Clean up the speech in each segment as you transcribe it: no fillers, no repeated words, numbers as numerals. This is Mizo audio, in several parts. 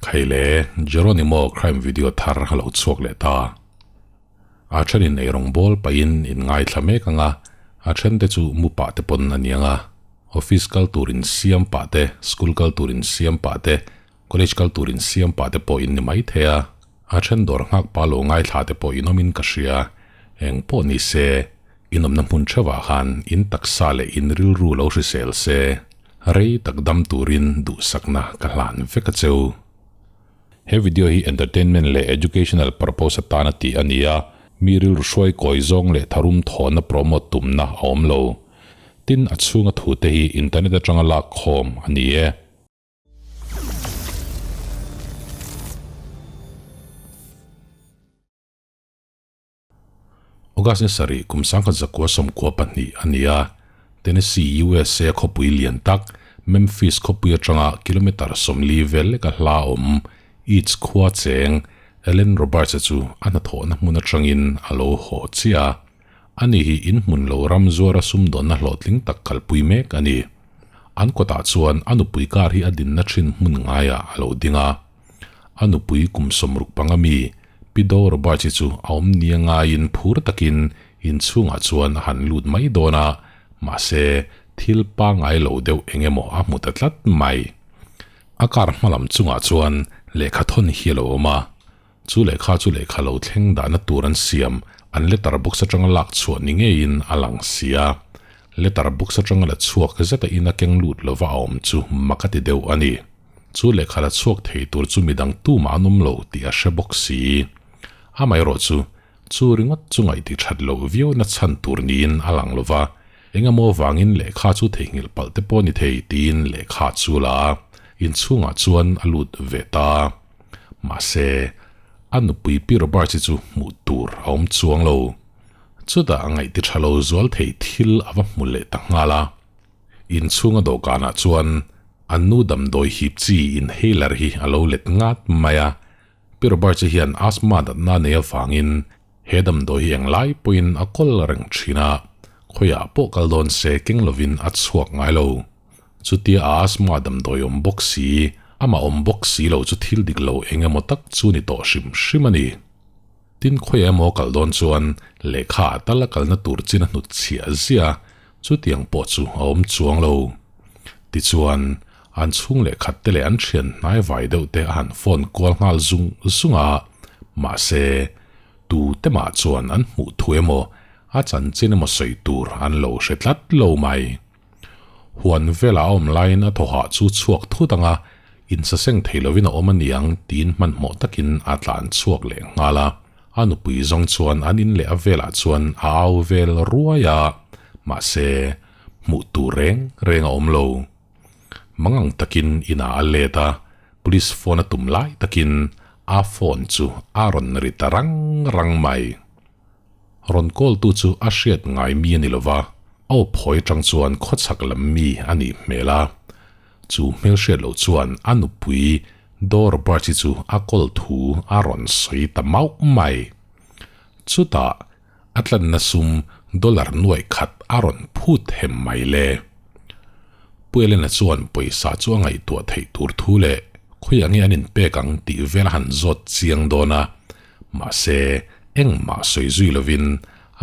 Khaile, Jeronimo crime video thar a lo chhuak leh ta. A thenin eirawng bawl pahin in ngaithla mek ang a, a thente chu mu pah te pawn a ni ang a. Office kal tur in siam pah te, school kal tur in siam pah te, college kal tur in siam pah te pawh in ni mai thei a. A then dawr nghak pa lo ngaithla te pawh in awmin ka hria. Eng pawh ni se, in awmna hmun theuhah khan in taksa leh in rilru lo hrisel se, rei tak dam turin duhsakna ka hlan vek a cheu. He video hi entertainment leh educational purpose atana tih a ni a, mi rilru hruai kawi zawng leh tharum thawhna promote tumna a awm lo. Tin, a chhunga thute hi internet atanga lak khawm a ni e. August ni sarih kum sangkhat zakua 12 a ni a, Tennessee, USA khawpui lian tak Memphis khawpui atanga kilometre 40 vel leka hla awm East khua cheng Ellen Roberts-a chu a hnathawhna hmun atangin a lo haw chiah a. Ani hi in hmun lo ram zuara sumdawnna hlawhtling tak kalpui mek a ni. An kawtah chuan a nupui kar hi a dinna thin hmun ngaiah a lo ding a. A nupui kum 65 mi Pido Roberts-i chu a awm nia ngaiin phur takin inchhungah chuan a han lut mai dawn a, mahse thil pangngai lo deuh eng emaw a hmu ta tlat mai. A car hmalam chungah chuan lehkha thawn hi a lo awm a, Chu lehkha chu lehkha lo thleng dahna tur an siam, an letter box atanga lak chhuah ni ngeiin a lang si a. Letter box atanga la chhuak zeta in a keng lut lova a awm chu mak a ti deuh a ni. Chu lehkha la chhuak thei tur chu midang tumah an awm lo tih a hre bawk si. Amaherawh chu, chu ringawt chu ngaihti that loh viau na chhan tur niin a lang lova, engemaw vangin lehkha chu theihnghilh palh te pawh ni thei tiin lehkha chu la a, inchhungah chuan a lut ve ta. Mahse, a nupui Pi Roberts-i chu hmuh tur a awm chuang lo. Chutah a ngaih ti tha lo zual thei thil a va hmu leh ta nghal a. Inchhunga dawhkanah chuan an nu damdawi hip chi inhaler hi a lo let ngat mai a. Pi Roberts-i hian asthma natna nei avangin he damdawi hi englai pawhin a kawl reng thin a, khawiah pawh kal dawn se keng lovin a chhuak ngai lo. Chutia a asthma damdawi awm bawk si, amah awm bawk si lo chu thil dik lo eng emaw tak chu ni tawh hrim hrim a ni. Tin khawiah emaw kal dawn chuan lehkha ah tal a kalna tur chin a hnut chhiah ziah a, chutiang pawh chu a awm chuang lo. Tichuan, an chhung leh khat te leh an thian hnai vai deuh te a han phone kual nghal zung zung a, mahse, tu te mah chuan an hmuh thu emaw, a chanchin emaw sawi tur an lo hre tlat lo mai. Huan velah a awm laiin a thawhah chu chhuak thut ang a, insaseng thei lovin a awm a niang tiin hmanhmawh takin a tlan chhuak leh nghal a. A nupui zawng chuan an in leh a velah chuan a au vel ruai a, mahse, hmuh tur reng reng a awm lo. Mangang takin inah a let a, police phone a tum lai takin a phone chu a rawn ri ta rang rang mai. Rawn kawltu chu a hriat ngai mi a ni lova, a aw phawi atang chuan khawchhak lam mi a nih hmel a. Chu hmel hriat loh chuan a nupui Dor Birch-i chu a kawl thu a rawn sawi ta mauh mai. Chutah a tlanna sum dollar nuaih khat a rawn phut hem mai le. Pu Elena chuan pawisa chu a ngaihtuah theih tur thu leh khawiah nge an inpek ang tih vel a han zawt chiang dawn a, Mahse, engmah sawi zui lovin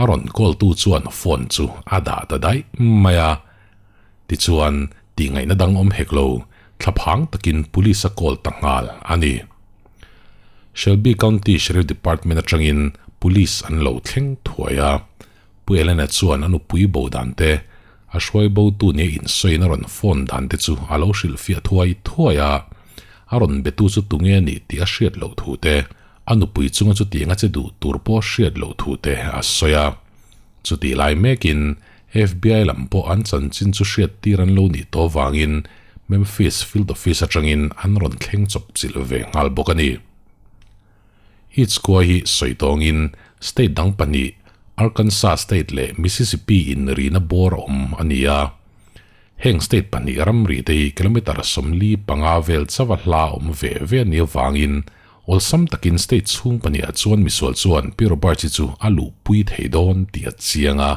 a rawn call tu chuan phone chu a dah ta daih mai a. Tichuan, tihngaihna dang awm hek lo, thlaphang takin police a call ta nghal a ni. Shelby County Sheriff Department atangin police an lo thleng thuai a. Pu Elena chuan a nupui bo dan te, a hruai bo tu nia insawiin a rawn phone dan te chu a lo hrilhfiah thuai thuai a. A rawn betu chu tunge a nih tih a hriat loh thu te, a nupui chunga chutiang a che duh tur pawh hriat loh thu te a sawi a. Chutih lai mekin FBI lam pawh an chanchin chu hriat tir an lo nih tawh vangin Memphis Field Office atangin an rawn thleng chawp chilh ve nghal bawk a ni. Hitchcock hi sawi tawngin state dang pahnih Arkansas State leh Mississippi in rina bawr a awm a ni a. Heng state pahnih ramri te hi kilometre 45 vel chauha hla awm ve ve a nih avangin awlsam takin state chhung pahniha chuan misual chuan Pi Roberts-i chu a luhpui thei dawn tih a chiang a.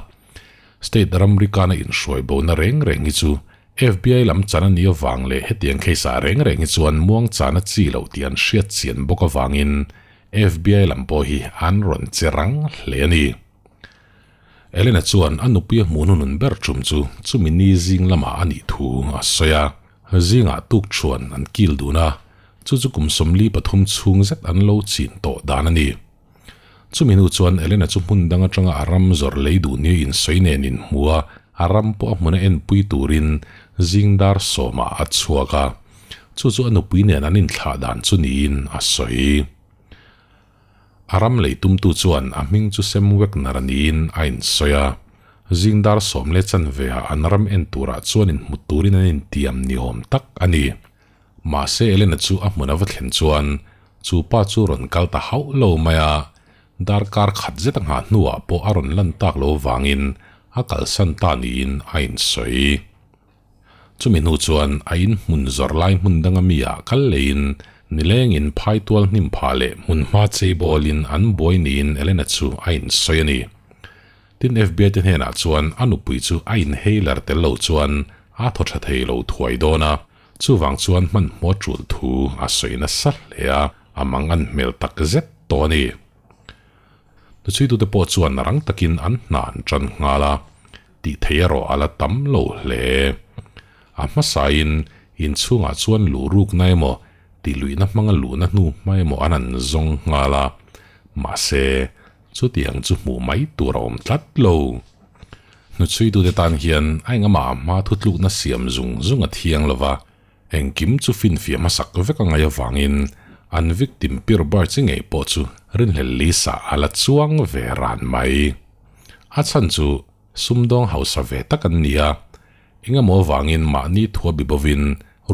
State ramri kana inhruai bona reng reng hi chu FBI lam chan a nih avang leh hetiang case ah reng reng hi chuan muang chan a chi loh tih an hriat chian bawk avangin FBI lam pawh hi an rawn che rang hle a ni. Elena chuan a nupui a hmuh hnunun ber tum chu chumi ni zing lamah a nih thu a sawi a. Zingah tuk chuan an kil dun a, chu chu kum 43 chhung zet an lo chin tawh dan a ni. Chumi hnu chuan Elena chu hmun dang atanga a ram zawrh lei duh nia insawi nen inhmu a, a ram pawh a hmuna enpui turin zing dar sawmah a chhuak a. Chu chu a nupui nen an inthlah dan chu niin a sawi. A ram lei tumtu chuan a hming chu Sam Wagner niin a insawi a. Zing dar sawm leh chanve ah an ram en turah chuan inhmu turin an intiam ni awm tak a ni. Mahse Elena chu a hmun a va thlen chuan chu pa chu rawn kal ta hauh lo mai a, darkar khat zet a nghah hnuah pawh a rawn lan tak lo vangin a kalsan ta niin a insawi. Chumi hnu chuan a in hmun zawrh lai hmun danga mi ah kal leiin nilengin phaitual hnim phah leh hmun hma chei bawlin an buai niin Elena chu a insawi a ni. Tin FBI te hnenah chuan a nupui chu a inhaler tel lo chuan a thaw tha thei lo thuai dawn a, chuvang chuan hmanhmawh tul thu a sawi nasa hle a, a mang an hmel tak zet tawh a ni. Hnuchhuitute pawh chuan rang takin an hna an tan nghal a, tih thei erawh a la tam lo hle. A hmasain inchhungah chuan luh rukna emaw tih luihna hmanga luhna hnu hma emaw an han zawng nghal a, mahse Chutiang chu hmuh mai tur a awm tlat lo. Hnuchhuitute tan hian a engama hma thutlukna siam zung zung a thiang lo va, engkim chu finfiah hmasak vek a ngaih avangin an victim pir bar chi ngei pawh chu rinhlel lisa a la chuang ve ran mai. A chhan chu sumdawng hausa ve tak an ni a, engemaw avangin mahni thua bibovin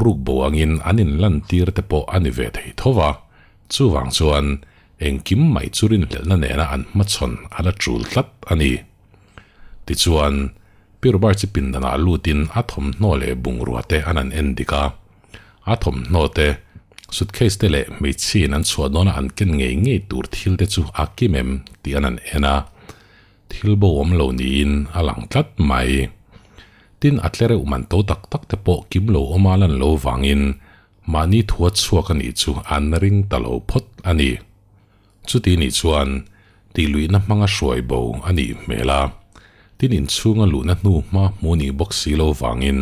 rukbo angin an inlantir te pawh a ni ve thei tho va, chuvang chuan Engkim mai chu rinhlelhna nena an hmachhawn a la tul tlat a ni. Tichuan, Pi Robert chi pindanah lutin a thawmhnaw leh bungrua te an han en dik a. A thawmhnaw te, suitcase te leh hmeichhiain an chhuah dawna an ken ngei ngei tur thil te chu a kim em tih an han en a. Thil bo awm lo niin a lang tlat mai. Tin, a tlereuh man to tak tak te pawh kim lo awma lan lo vangin Mahni thua chhuak a nih chu an ring ta lo phawt a ni. Chuti nih chuan tihluihna hmanga hruai bo a nih hmel a, tin inchhunga luhna hnu hma hmu nih bawk si lo vangin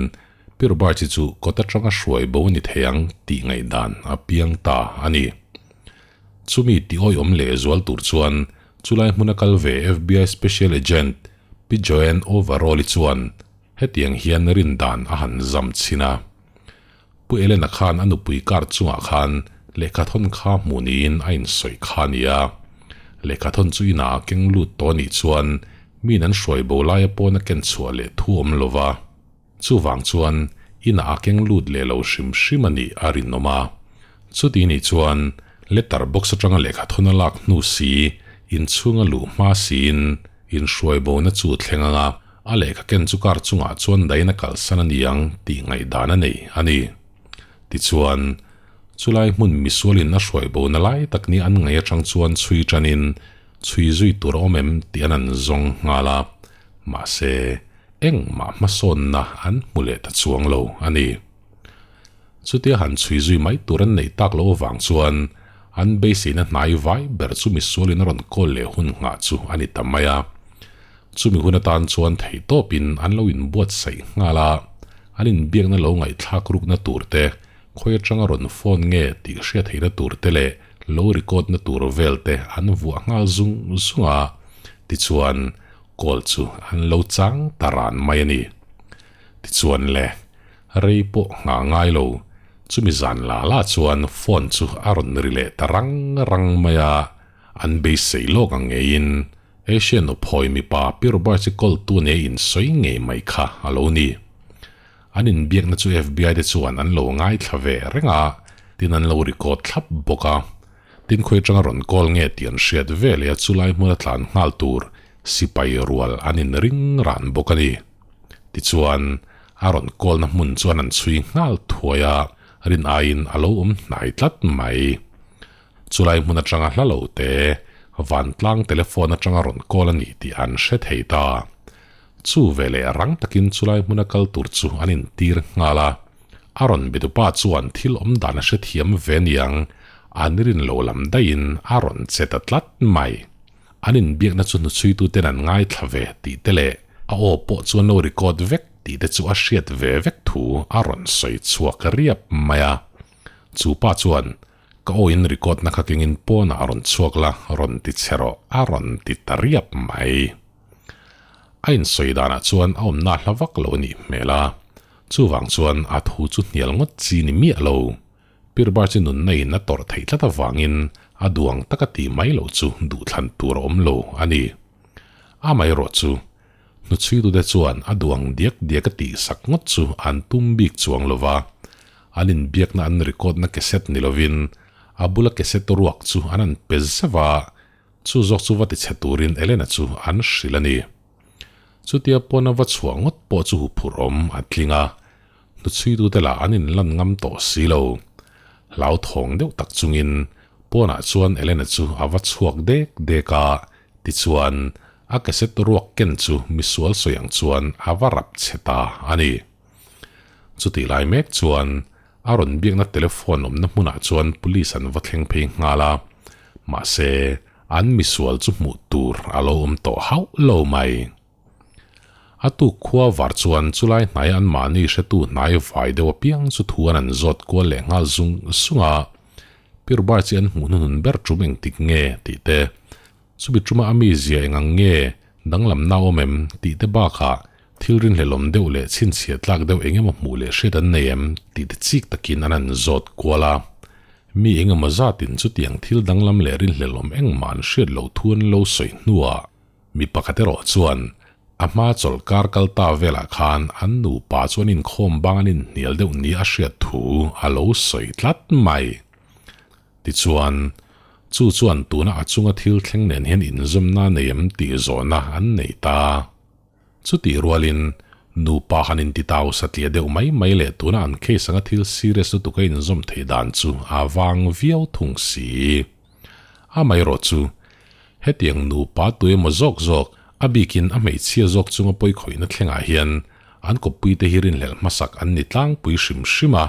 Pi Roberts-i chu kawt atanga hruai bo a ni thei ang tih ngaihdan a piang ta a ni. Chumi tih awihawm lehzual tur chuan chulai hmuna kal ve FBI Special Agent Pi Joanne Overall-i chuan hetiang hian rindan a han zam chhin a. Pu Elena khan a nupui car chungah khan lehkhathawn kha hmuh niin a insawi kha a ni a. Lehkhathawn chu inah a keng lut tawh a nih chuan miin an hruai bo laia pawn a ken chhuah leh thu awm lo va. Chuvang chuan inah a keng lut leh lo hrim hrim a nih a rinawm a. Chuti nih chuan letter box atanga lehkhathawn a lak hnu si, inchhunga luh hma siin inhruai bona chu thleng anga A lehkha ken chu car chungah chuan dain a kalsan a ni ang tih ngaihdan a nei a ni. Tichuan, chulai hmun misualin a hruai bona lai tak ni an ngaih atang chuan chhui tanin chhui zui tur a awm em tih an an zawng nghal a, mahse, engmah hmasawnna an hmu leh ta chuang lo a ni. Chutia han chhui zui mai tur an neih tak loh avang chuan an beiseina hnai vai ber chu misualin a rawn kawl leh hun nghah chu a ni ta mai a. Chumi hun atan chuan theihtawpin an lo inbuatsaih nghal a, an inbiakna lo ngaihthlak rukna tur te, khawi atanga rawn phone nge tih hriat theihna tur te leh lo record na tur vel te an vuah nghal zung zung a, tichuan call chu an lo chang ta ran mai a ni. Tichuan le, rei pawh nghah ngai lo, chumi zan la la chuan phone chu a rawn ri leh ta rang rang mai a, an beisei lawk ang ngeiin Asian uphawi mipa Pi Roberts-i kawltu nia insawi ngei mai kha a lo ni. An inbiakna chu FBI te chuan an lo ngaithla ve reng a, tin an lo record thlap bawk a. Tin khawi atanga rawn call nge tih an hriat veleh a chulai hmuna tlan nghal tur sipai rual an inring ran bawk a ni. Tichuan, a rawn call-na hmun chuan an chhui nghal thuai a, rin aiin a lo awm hnai tlat mai. Chulai hmun atanga hla lo te, vantlang telephone atanga rawn call a ni tih an hre thei ta. Chu veleh rang takin chulai hmuna kal tur chu an intir nghal a. A rawn betupa chuan thil awm dan a hrethiam ve niang, an rin lo lam daihin a rawn che ta tlat mai. An inbiakna chu hnuchhuituten an ngaithla ve tih te leh a aw pawh chu an lo record vek tih te chu a hriat ve vek thu a rawn sawi chhuak riap mai a. Chu pa chuan, Ka aw in record na kha kengin pawnah a rawn chhuak la, rawn ti che rawh, a rawn ti ta riap mai. A insawi danah chuan a awmna hla vak lo a nih hmel a, chuvang chuan a thu chu hnial ngawt chi ni miah lo. Pirbar chu nunna in a tawrh theih tlat avangin a duang taka tih mai loh chu duhthlan tur a awm lo a ni. Amaherawh chu, hnuchhuitute chuan a duang diak diak a tihsak ngawt chu an tum bik chuang lo va, an inbiakna an record na cassette ni lovin a bula cassette ruak chu an han pe zeuh a, chu zawk chu va tichhe turin Elena chu an hrilh a ni. Chutia pawn a va chhuah ngawt pawh chu huphurh awm a tling a, hnuchhuitute lah an inlan ngam tawh si lo. Hlauthawng deuh tak chungin pawnah chuan Elena chu a va chhuak dek dek a, tichuan a cassette ruak ken chu misual sawi ang chuan a va rap chhe ta a ni. Chutih lai mek chuan a rawn biakna telephone awmna hmunah chuan police an va thleng phei nghal a, mahse an misual chu hmuh tur a lo awm tawh hauh lo mai. A tuk khua var chuan chulai hnai anmahni hretu hnai vai deuh apiang chu thu an an zawt kual leh nghal zung zung a, Pirbar chi an hmuh hnuhnun ber tum engtik nge tih te, chumi tuma a mizia eng ang nge danglamna awm em tih te bakah thil rinhlelawm deuh leh chhinchhiah tlak deuh eng emaw hmuh leh hriat an nei em tih te chik takin an han zawt kual a. Mi eng emaw zatin chutiang thil danglam leh rinhlelawm engmah an hriat loh thu an lo sawi hnuah Mi pakhat erawh chuan a hma chawlh kar kal ta velah khan an nupa chuan inkhawm bang an inhnial deuh ni a hriat thu a lo sawi tlat mai. Tichuan, chu chuan tuna a chunga thil thleng nen hian inzawmna nei em tih zawhna an nei ta. Chutih rualin, nupa han intitau satliah deuh mai mai leh tuna an case anga thil serious lutuk a inzawm theih dan chu a vang viau thung si. Amaherawh chu, hetiang nupa tu emaw zawk zawk, a bikin a hmeichhia zawk chunga pawikhawihna thlengah hian an kawppuite hi rinhlelh hmasak an ni tlangpui hrim hrim a,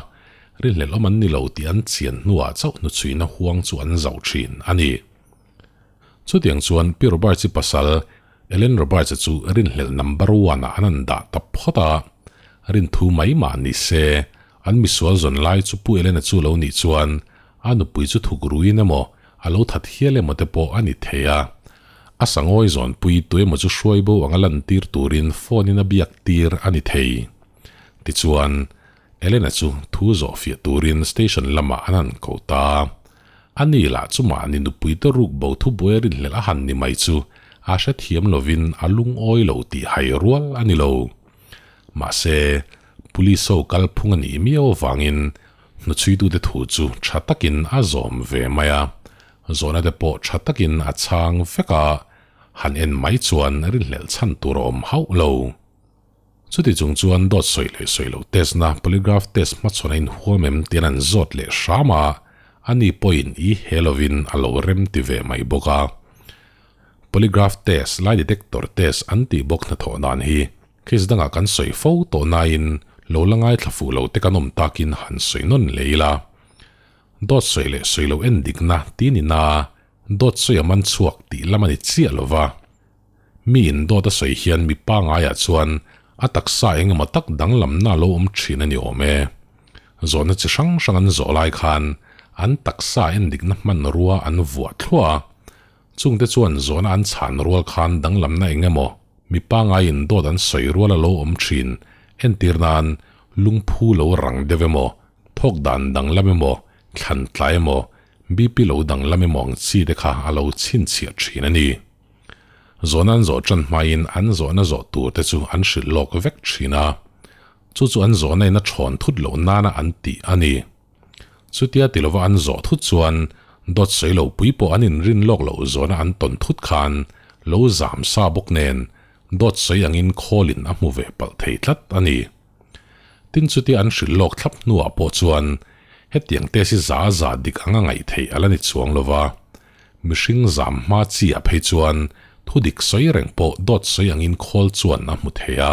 rinhlelh awm an ni lo tih an chian hnuah chauh hnuchhuina huang chu an zauh thin a ni. Chutiang chuan Pi Roberts-i pasal Ellen Roberts-a chu rinhlelh number one-ah an han dah ta phawt a, rinthu mai mah ni se, an misual zawn lai chu Pu Ellen-a chu lo nih chuan A nupui chu thuk ruin emaw, a lo that hial emaw te pawh a ni thei a. A sangawi zawnpui tu emaw chu hruai bo anga lantir turin phone in a biak tir a ni thei. Tichuan, Elena chu thu zawh fiah turin station lamah an han ko ta. A ni lah chu mahni nupui te ruk bo thu buai rinhlelh a han ni mai chu a hrethiam lovin a lungawi lo tih hai rual a ni lo. Mahse, police ho kalphung a nih miau avangin Hnuchhuitute thu chu tha takin a zawm ve mai a, zawhnate pawh tha takin a chhang vek a, han en mai chuan rinhlelh chhan tur a awm hauh lo. Chuti chung chuan dawt sawi leh sawi loh test na polygraph test hmachhawn a inhuam em tiin an zawt leh hram a, ani pawhin i he lovin a lo rem ti ve mai bawk a. Polygraph test, lie detector test an tih bawk hnathawh dan hi Case dangah kan sawi fo tawh nain lo la ngaithla fuh lo te kan awm takin han sawi nawn leh ila. Dawt sawi leh sawi lo en dikna ti ni na, dawt sawi a man chhuak tih lam a ni chiah lo va. Mi in dawt a sawi hian mi pangaiah chuan a taksa eng emaw tak danglamna lo awm thin a ni awm e. Zawhna chi hrang hrang an zawh lai khan an taksa en dikna hmanrua an vuah thluah a, Chungte chuan zawhna an chhan rual khan danglamna eng emaw mi pangaiin dawt an sawi rual a lo awm thin, entir nan lungphu lo rang deuh emaw, thawk dan danglam emaw, thlan tlai emaw, BP lo danglam emaw ang chi te kha a lo chhinchhiah thin a ni. Zawhna an zawh tan hmain an zawhna zawh tur te chu an hrilh lawk vek thin a, chu chu an zawhna in a thawn thut loh nana an tih a ni. Chutia ti lova an zawh thut chuan dawt sawi lo pui pawh an inrin lawk loh zawhna an tawn thut khan lo zam sa bawk nen dawt sawi angin khawlin a hmu ve palh thei tlat a ni. Tin chutia an hrilh lawk thlap hnuah pawh chuan hetiang te si za za dik anga ngaih theih a la ni chuang lova, mihring zam hma chi ah phei chuan Thudik sawi reng pawh dawt sawi angin khawl chuan a hmu thei a.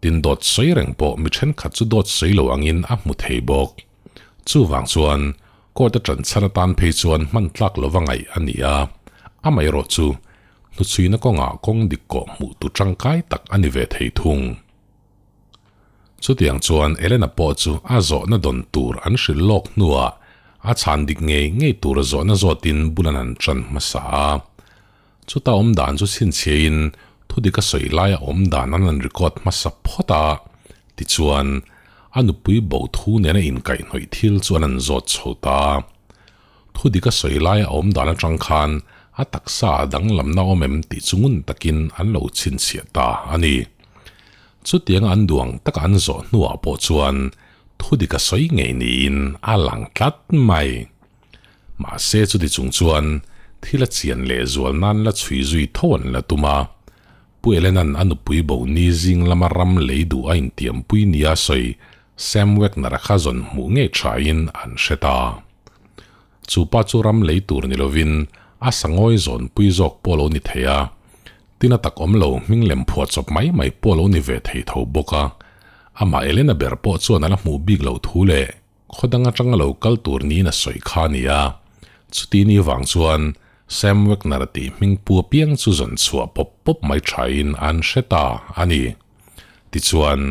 Tin dawt sawi reng pawh mi thenkhat chu dawt sawi lo angin a hmu thei bawk. Chuvang chuan court a ṭan chhan atan phei chuan hman tlak lova ngaih a ni a, amaherawh chu hnuchhuina kawngah kawng dik kawh hmuh tu ṭangkai tak a ni ve thei thung. Chutiang chuan Elena pawh chu a zawhna dawn tur an hrilh lawk hnuah a chhan dik ngei ngei tur zawhna zawtin bul an han ṭan hmasa a. Chuta awm dan chu chhinchhiain thudik a sawi laia awm dan an han record hmasa phawt a, tichuan a nupui bo thu nena inkaihhnawih thil chu an han zawt chho ta. Thudik a sawi laia awm dan atang khan a taksa a danglamna awm em tih chu ngun takin an lo chhinchhiah ta a ni. Chutianga an duang taka an zawh hnuah pawh chuan thudik a sawi ngei niin a lang tlat mai. Mahse chuti chung chuan thil a chian leh zual nan la chhui zui tho an la tum a. Pu Elena'n a nupui bo ni zing lama ram lei duh a intiampui nia sawi Sam Wagner-a kha zawn hmuh ngei thain an hre ta. Chu pa chu ram lei tur ni lovin a sangawi zawnpui zawk pawh lo ni thei a, tin a tak awm lo hming lem phuah chawp mai mai pawh lo ni ve thei tho bawk a. Amah Elena ber pawh chuan a la hmuh bik loh thu leh Khaw dang atanga lo kal tur niin a sawi kha a ni a, chuti ni vang chuan Sam Wagner tih hming pu apiang chu zawn chhuah pawp pawp mai thain an hre ta a ni. Tichuan,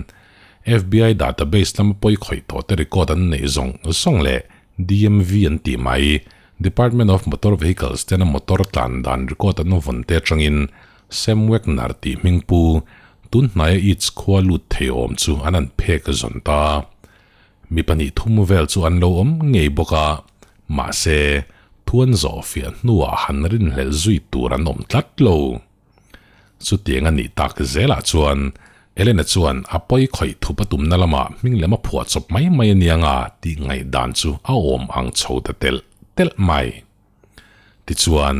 FBI database lama pawi khawih tawh te record an neih zawng zawng leh DMV an tih mai, Department of Motor Vehicles tena motor tlan dan record an vawn te atangin Sam Wagner tih hming pu tun hnaia Eats khua lut thei awm chu an han phek zawn ta. Mi pahnih thum vel chu an lo awm ngei bawk a, mahse, thuan zawh fiah hnuah han rinhlelh zui tur an awm tlat lo. Chutiang a nih tak zelah chuan Elena chuan a pawi khawih thup a tumna lamah hming lem a phuah chawp mai mai a nia nga tih ngaihdan chu a awm ang chho ta telh telh mai. Tichuan,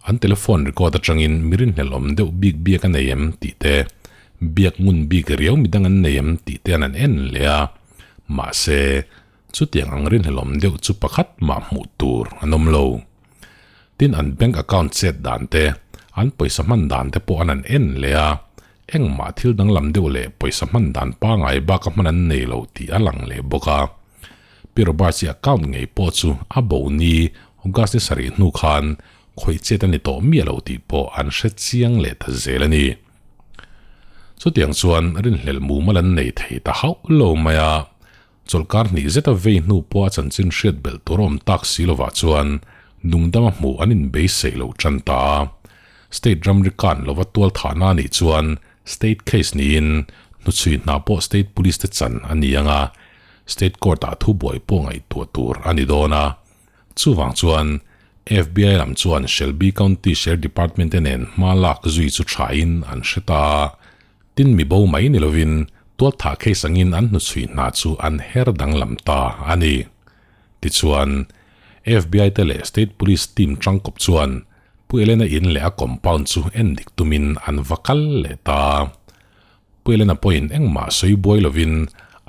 an telephone record atangin mi rinhlelh awm deuh bik biak a nei em tih te, biak ngun bik riau midang an nei em tih te an han en leh a. Mahse, chutiang ang rinhlelh awm deuh chu pakhat mah hmuh tur an awm lo. Tin, an bank account chet dan te, an pawisa hman dan te pawh an han en leh a, engmah thil danglam deuh leh pawisa hman dan pangai baka hman an nei lo tih a lang leh bawk a. Pi Roberts-i account ngei pawh chu a bo ni August ni sarih hnu khan khawih chet a ni tawh miah lo tih pawh an hre chiang leh ta zel a ni. Chutiang chuan rinhlelh mumal an nei thei ta hauh lo mai a, chawlhkar hnih zeta vei hnu pawh a chanchin hriat belh tur a awm tak si lovah chuan nungdama hmuh an inbeisei lo tan ta a. State ramri kan lova tual thahna a nih chuan State case niin hnuchhui hna pawh State Police te chan a ni ang a, State Court-ah thu buai pawh ngaihtuah tur a ni dawn a. Chuvang chuan FBI lam chuan Shelby County Sheriff Department te nen hma lak zui chu thain an hre ta a. Tin mi bo mai ni lovin tualthah case angin an hnuchhui hna chu an her danglam ta a ni. Tichuan, FBI te leh State Police team tangkawp chuan Pu Elena in leh a compound chu endik tumin an va kal leh ta. Pu Elena pawhin engmah sawi buai lovin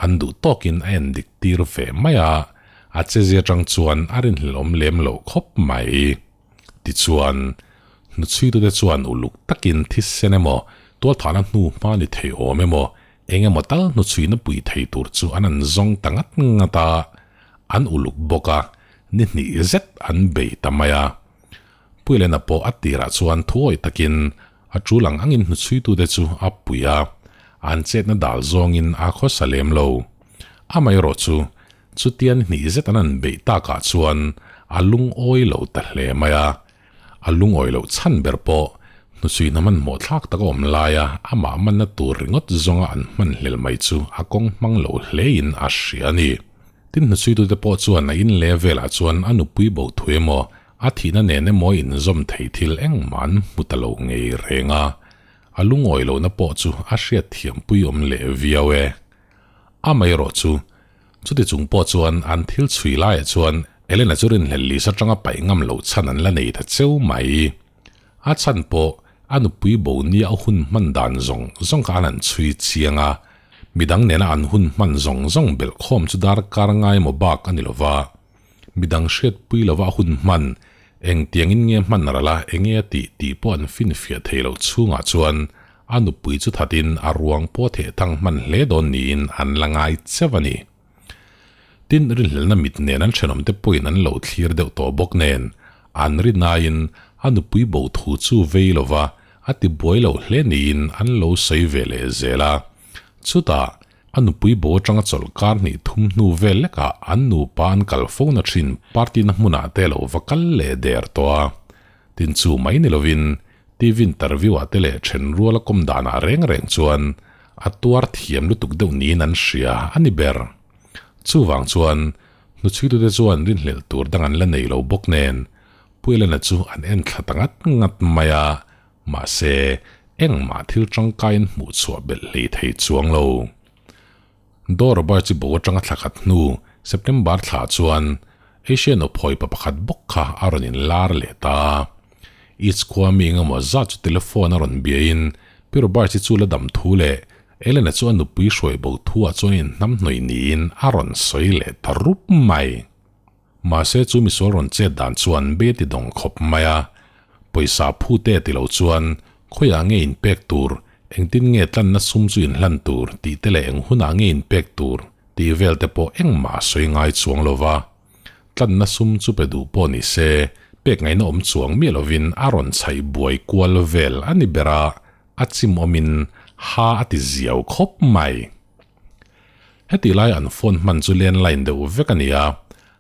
an duh tawkin a endik tir ve mai a, a chezia atang chuan a rinhlelawm lem lo khawp mai. Tichuan, hnuchhuitute chuan uluk takin thisen emaw, tualthahna hnu hma ni thei awm emaw, eng emaw tal hnuchhuina pui thei tur chu an an zawng ta ngat ngat a, an uluk bawk a, ni hnih zet an bei ta mai a. Pu Elena pawh a tirah chuan thuawih takin a tul ang angin hnuchhuitute chu a pui a, an chetna dal zawngin a khawsa lem lo. Amaherawh chu, chutian hnih zet an han beih takah chuan a lungawi lo ta hle mai a. A lungawi loh chhan ber pawh hnuchhuina hmanhmawh thlak tak a awm laia amah manna tur ringawt zawnga an hman hlel mai chu a kawng hmang lo hlein a hria a ni. Tin hnuchhuitute pawh chuan a in leh velah chuan a nupui bo thu emaw A thihna nen emaw inzawm thei thil engmah an hmu ta lo ngei reng a, a lungawi lohna pawh chu a hriat thiampui awm leh viau e. Amaherawh chu, chuti chung pawh chuan an thil chhui laiah chuan Elena chu rinhlelh list atanga paih ngam loh chhan an la nei ta cheu mai. A chhan pawh a nupui bo nia a hun hman dan zawng zawng kha an han chhui chiang a, midang nena an hun hman zawng zawng belhkhawm chu darkar ngai emaw bak a ni lova. Midang hriatpui lova a hun hman Engtiangin nge hman ral a, enge a tih tih pawh an finfiah thei loh chhungah chuan a nupui chu thatin a ruang pawh theh thang hman hle dawn niin an la ngai cheuh a ni. Tin, rinhlelhna mit nen an thenawmte pawhin an lo thlir deuh tawh bawk nen, an rinaiin a nupui bo thu chu vei lova a ti buai lo hle niin an lo sawi ve leh zel a. Chutah, a nupui bo atanga chawlh kar hnih thum hnu vel lekah an nupa an kal fo na thin party na hmunah te lo va kal leh der tawh a. Tin chu mai ni lovin TV interview ah te leh then ruala kawm danah reng reng chuan a tuar thiam lutuk deuh niin an hria a ni ber. Chuvang chuan hnuchhuitute chuan rinhlelh tur dang an la nei lo bawk nen Puilena chu an en thla ta ngat ngat mai a, mahse engmah thil tangkaiin hmuh chhuah belh hlei thei chuang lo. Dora bar chi bo atanga thla khat hnu September thla chuan Asian awphawi pa pakhat bawk kha a rawn inlar leh ta. East khua mi engemaw zat chu telephone a rawn biain Pi Robert chi chu la dam thu leh Elena chu a nupui hruai bo thu ah chuan inhnamhnawih niin a rawn sawi leh ta rup mai. Mahse chu misual rawn chet dan chuan be ti dawng khawp mai a, pawisa phu te ti lo chuan khawiah nge in pek tur, engtin nge tlanna sum chu in hlan tur tih te leh eng hunah nge in pek tur tih vel te pawh engmah a sawi ngai chuang lo va. Tlanna sum chu pe duh pawh ni se, pek ngaihna awm chuang miah lovin a rawn chhaih buai kual vel a ni ber a, a chim awmin ha a ti ziau khawp mai. Heti lai an phone hman chu landline deuh vek a ni a,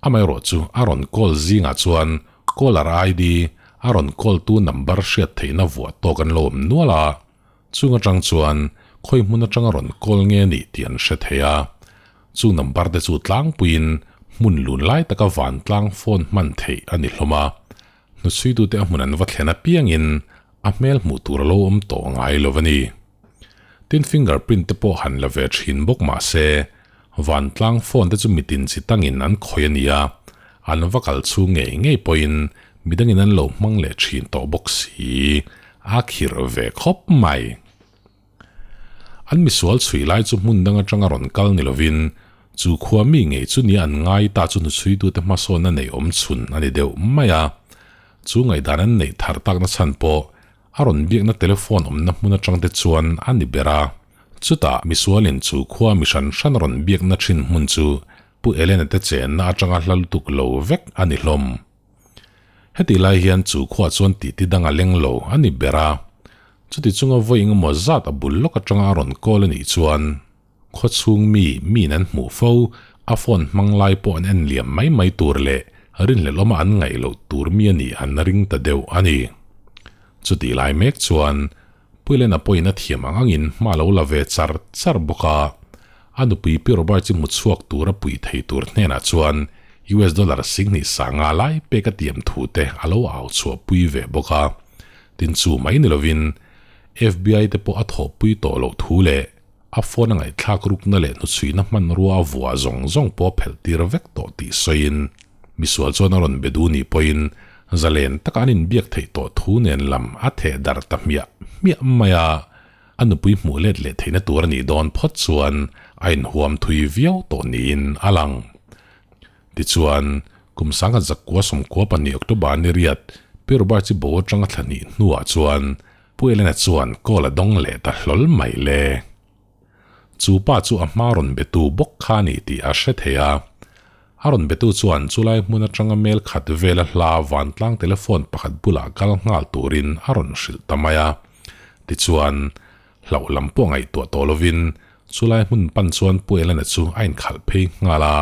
amaherawh chu a rawn call zingah chuan caller ID, a rawn call tu number hriat theihna vuah tawk an lo awm nual a, chung atang chuan khawi hmun atanga rawn call nge nih tih an hre thei a. Chu number te chu tlangpuiin hmun lun lai taka vantlang phone hman theih a ni hlawm a, hnuchhuitute a hmun an va thlen apiangin a hmel hmuh tur a lo awm tawh ngai lo a ni. Tin finger print te pawh han la ve thin bawk mah se, vantlang phone te chu mitin chi tangin an khawih a nia, an va kal chhung ngei ngei pawhin midangin an lo hmang leh thin tawh bawk si, a khirh ve khawp mai. An misual chhui lai chu hmun dang atanga rawn kal ni lovin, chu khua mi ngei chu nia an ngai ta chu hnuchhuitute hmasawnna nei awm chhun a ni deuh mai a. Chu ngaihdan an neih thar takna chhan pawh a rawn biakna telephone awmna hmun atang te chuan a ni ber a. Chutah misualin chu khua mi hran hran a rawn biakna thin hmun chu Pu Elena te chenna atanga hla lutuk lo vek a ni hlawm. Hetih lai hian chu khuah chuan titi dang a leng lo a ni ber a. Chuti chunga vawi engemaw zat a bul lawk atanga a rawn call a nih chuan khaw chhung mi miin an hmuh fo, a phone hmang lai pawh an en liam mai mai tur leh rinhlelh awma an ngaih loh tur mi a nih an ring ta deuh a ni. Chutih lai mek chuan Puilena pawhin a thiam ang angin hma lo la ve char char bawk a. A nupui Pi Robert chu hmu chhuak tura pui thei tur hnenah chuan US dollar singhnih sanga lai pek a tiam thu te a lo au chhuah pui ve bawk a. Tin chu mai ni lovin FBI te pawh a thawhpui tawh loh thu leh a phone a ngaihthlak rukna leh hnuchhuihna hmanrua a vuah zawng zawng pawh a phelh tir vek tawh tih sawiin misual chuan a rawn be duh nih pawhin zalen taka an inbiak theih tawh thu nen lam a theh darh ta hmiah hmiah mai a, a nupui hmuh let leh theihna tur a nih dawn phawt chuan a inhuam thui viau tawh niin a lang. Tichuan, kum sangkhat zakua sawmkua pahnih October ni riat Pi Robert chi bo atanga thla hnih hnuah chuan Pu Elena chuan call a dawng leh ta hlawl mai le. Chu pa chu a hma rawn betu bawk kha a ni tih a hre thei a. A rawn betu chuan chulai hmun atanga mel khat vela hla vantlang telephone pakhat bulah kal nghal turin a rawn hrilh ta mai a. Tichuan, hlauh lam pawh ngaihtuah tawh lovin chulai hmun pan chuan Pu Elena chu a inkhalh phei nghal a.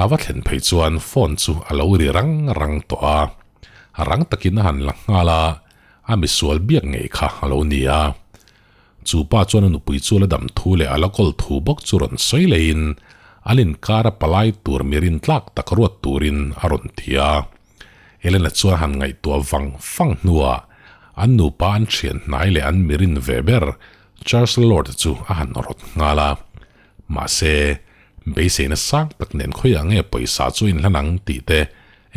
A va thlen phei chuan phone chu a lo ri rang rang tawh a. Rang takin a han la nghal a, a misual biak ngei kha a lo ni a. Chu pa chuan a nupui chu la dam thu leh a la kawl thu bawk chu rawn sawi leiin an inkar a palai tur mi rintlak tak ruat turin a rawn ti a. Elena chuan han ngaihtuah vang vang hnuah an nupa an thian hnai leh an mi rin ve ber Charles Lord chu a han rawt nghal a. Mahse, beiseina sang tak nen khawiah nge pawisa chu inhlan ang tih te,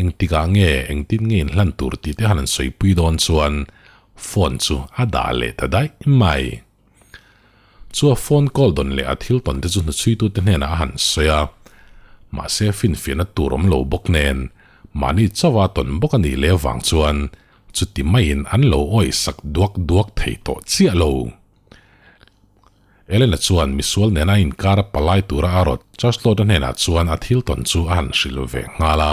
engtikah nge engtin nge inhlan tur tih te han an sawipui dawn chuan Phone chu a dah leh ta daih mai. Chu a phone call dawn leh a thil tawn te chu hnuchhuitute hnenah a han sawi a. Mahse finfiahna tur awm lo bawk nen, Mahni chauha tawn bawk a nih leh avang chuan chuti maiin an lo awih sak duak duak thei tawh chiah lo. Elena chuan misual nena inkar a palai tura a rawt Charles-Lord-a hnenah chuan a thil tawn chu a han hrilh ve nghal a.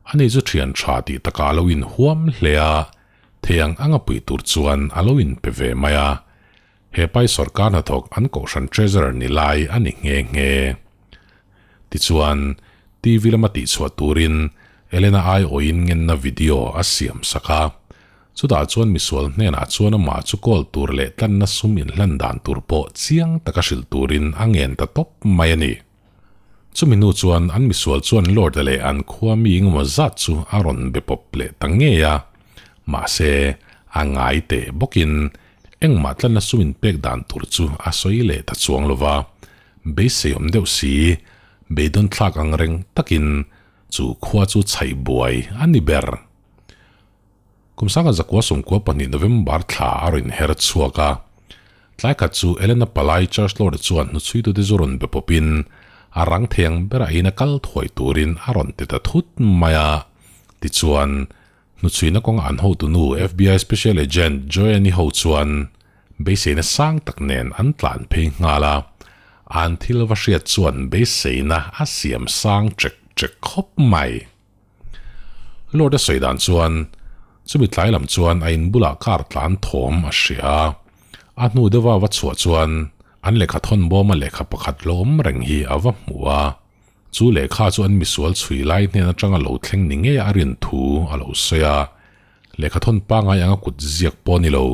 Ani chu thian tha tih takah a lo inhuam hle a, thei ang anga pui tur chuan a lo inpe ve mai a. He pai sawrkar hnathawk an kohhran treasurer ni lai a ni nghe nghe. Tichuan, TV lama tihchhuah turin Elena aiawhin ngenna video a siam sak a. Chutah chuan misual hnenah chuan amah chu call tur leh tlanna sum inhlan dan tur pawh chiang taka hrilh turin a ngen ta tawp mai a ni. Chumi hnu chuan an misual chuan Lord-a leh an khua mi engemaw zat chu a rawn be pawp leh ta ngei a. Mahse, a ngai teh bawkin engmah tlanna sum inpek dan tur chu a sawi leh ta chuang lo va. Beiseiawm deuh si, beidawn thlak ang reng takin chu khua chu chhaih buai a ni ber. Kum sanga zakua 92 November thla a rawn inher chhuak a. Tlai khat chu Elena Palai Church Lord chuan hnuchhuitute zu rawn be pawpin a rang thei ang berah in a kal thuai turin a rawn ti ta thut mai a. Tichuan, hnuchhuina kawnga an hotunu FBI Special Agent Joanne-i ho chuan beiseina sang tak nen an tlan phei nghal a. An thil va hriat chuan beiseina a siam sang ṭek ṭek khawp mai. Lord a sawi dan chuan chumi tlai lam chuan a in bulah car tlan thawm a hria a, a hnu deuha va chhuah chuan an lehkha thawn bawma lehkha pakhat lo awm reng hi a va hmu a, chu lehkha chu an misual chhui lai hnen atanga lo thleng ni ngei a rin thu a lo sawi a, lehkha thawn pangai anga kut ziak pawh a ni lo,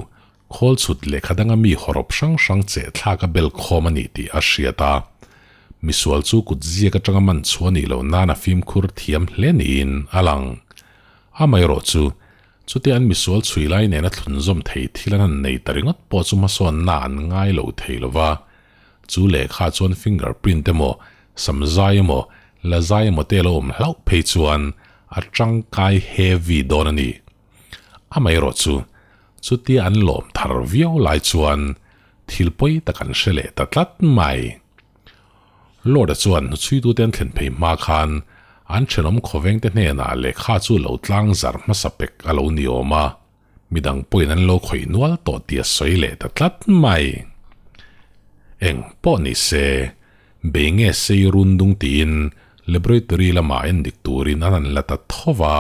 Khawl chhut lehkha danga mi hawrawp hrang hrang cheh thlak a bel khawm a ni tih a hriat a. Misual chu kut ziak atanga man chhuah a nih loh nan a fimkhur thiam hle niin a lang. Amaherawh chu, chutia an misual chhui lai nena thlunzawm thei thil an han nei ta ringawt pawh chu hmasawnna an ngai lo thei lo va. Chu lehkha chuan fingerprint emaw, samzai emaw, lazai emaw te lo awm hlauh phei chuan a tangkai heavy dawn a ni. Amaherawh chu, chutia an lawm thar viau lai chuan thil pawi tak an hre leh ta tlat mai. Lord-a chuan hnuchhuitute an thlen phei hma khan an thenawm khawvengte hnenah lehkha chu lo tlang zar hmasa pek a lo ni awm a, midang pawhin an lo khawih nual tawh tih a sawi leh ta tlat mai. Eng pawh ni se, bei nge sei run dung tiin laboratory lamah endik turin an han la ta tho va,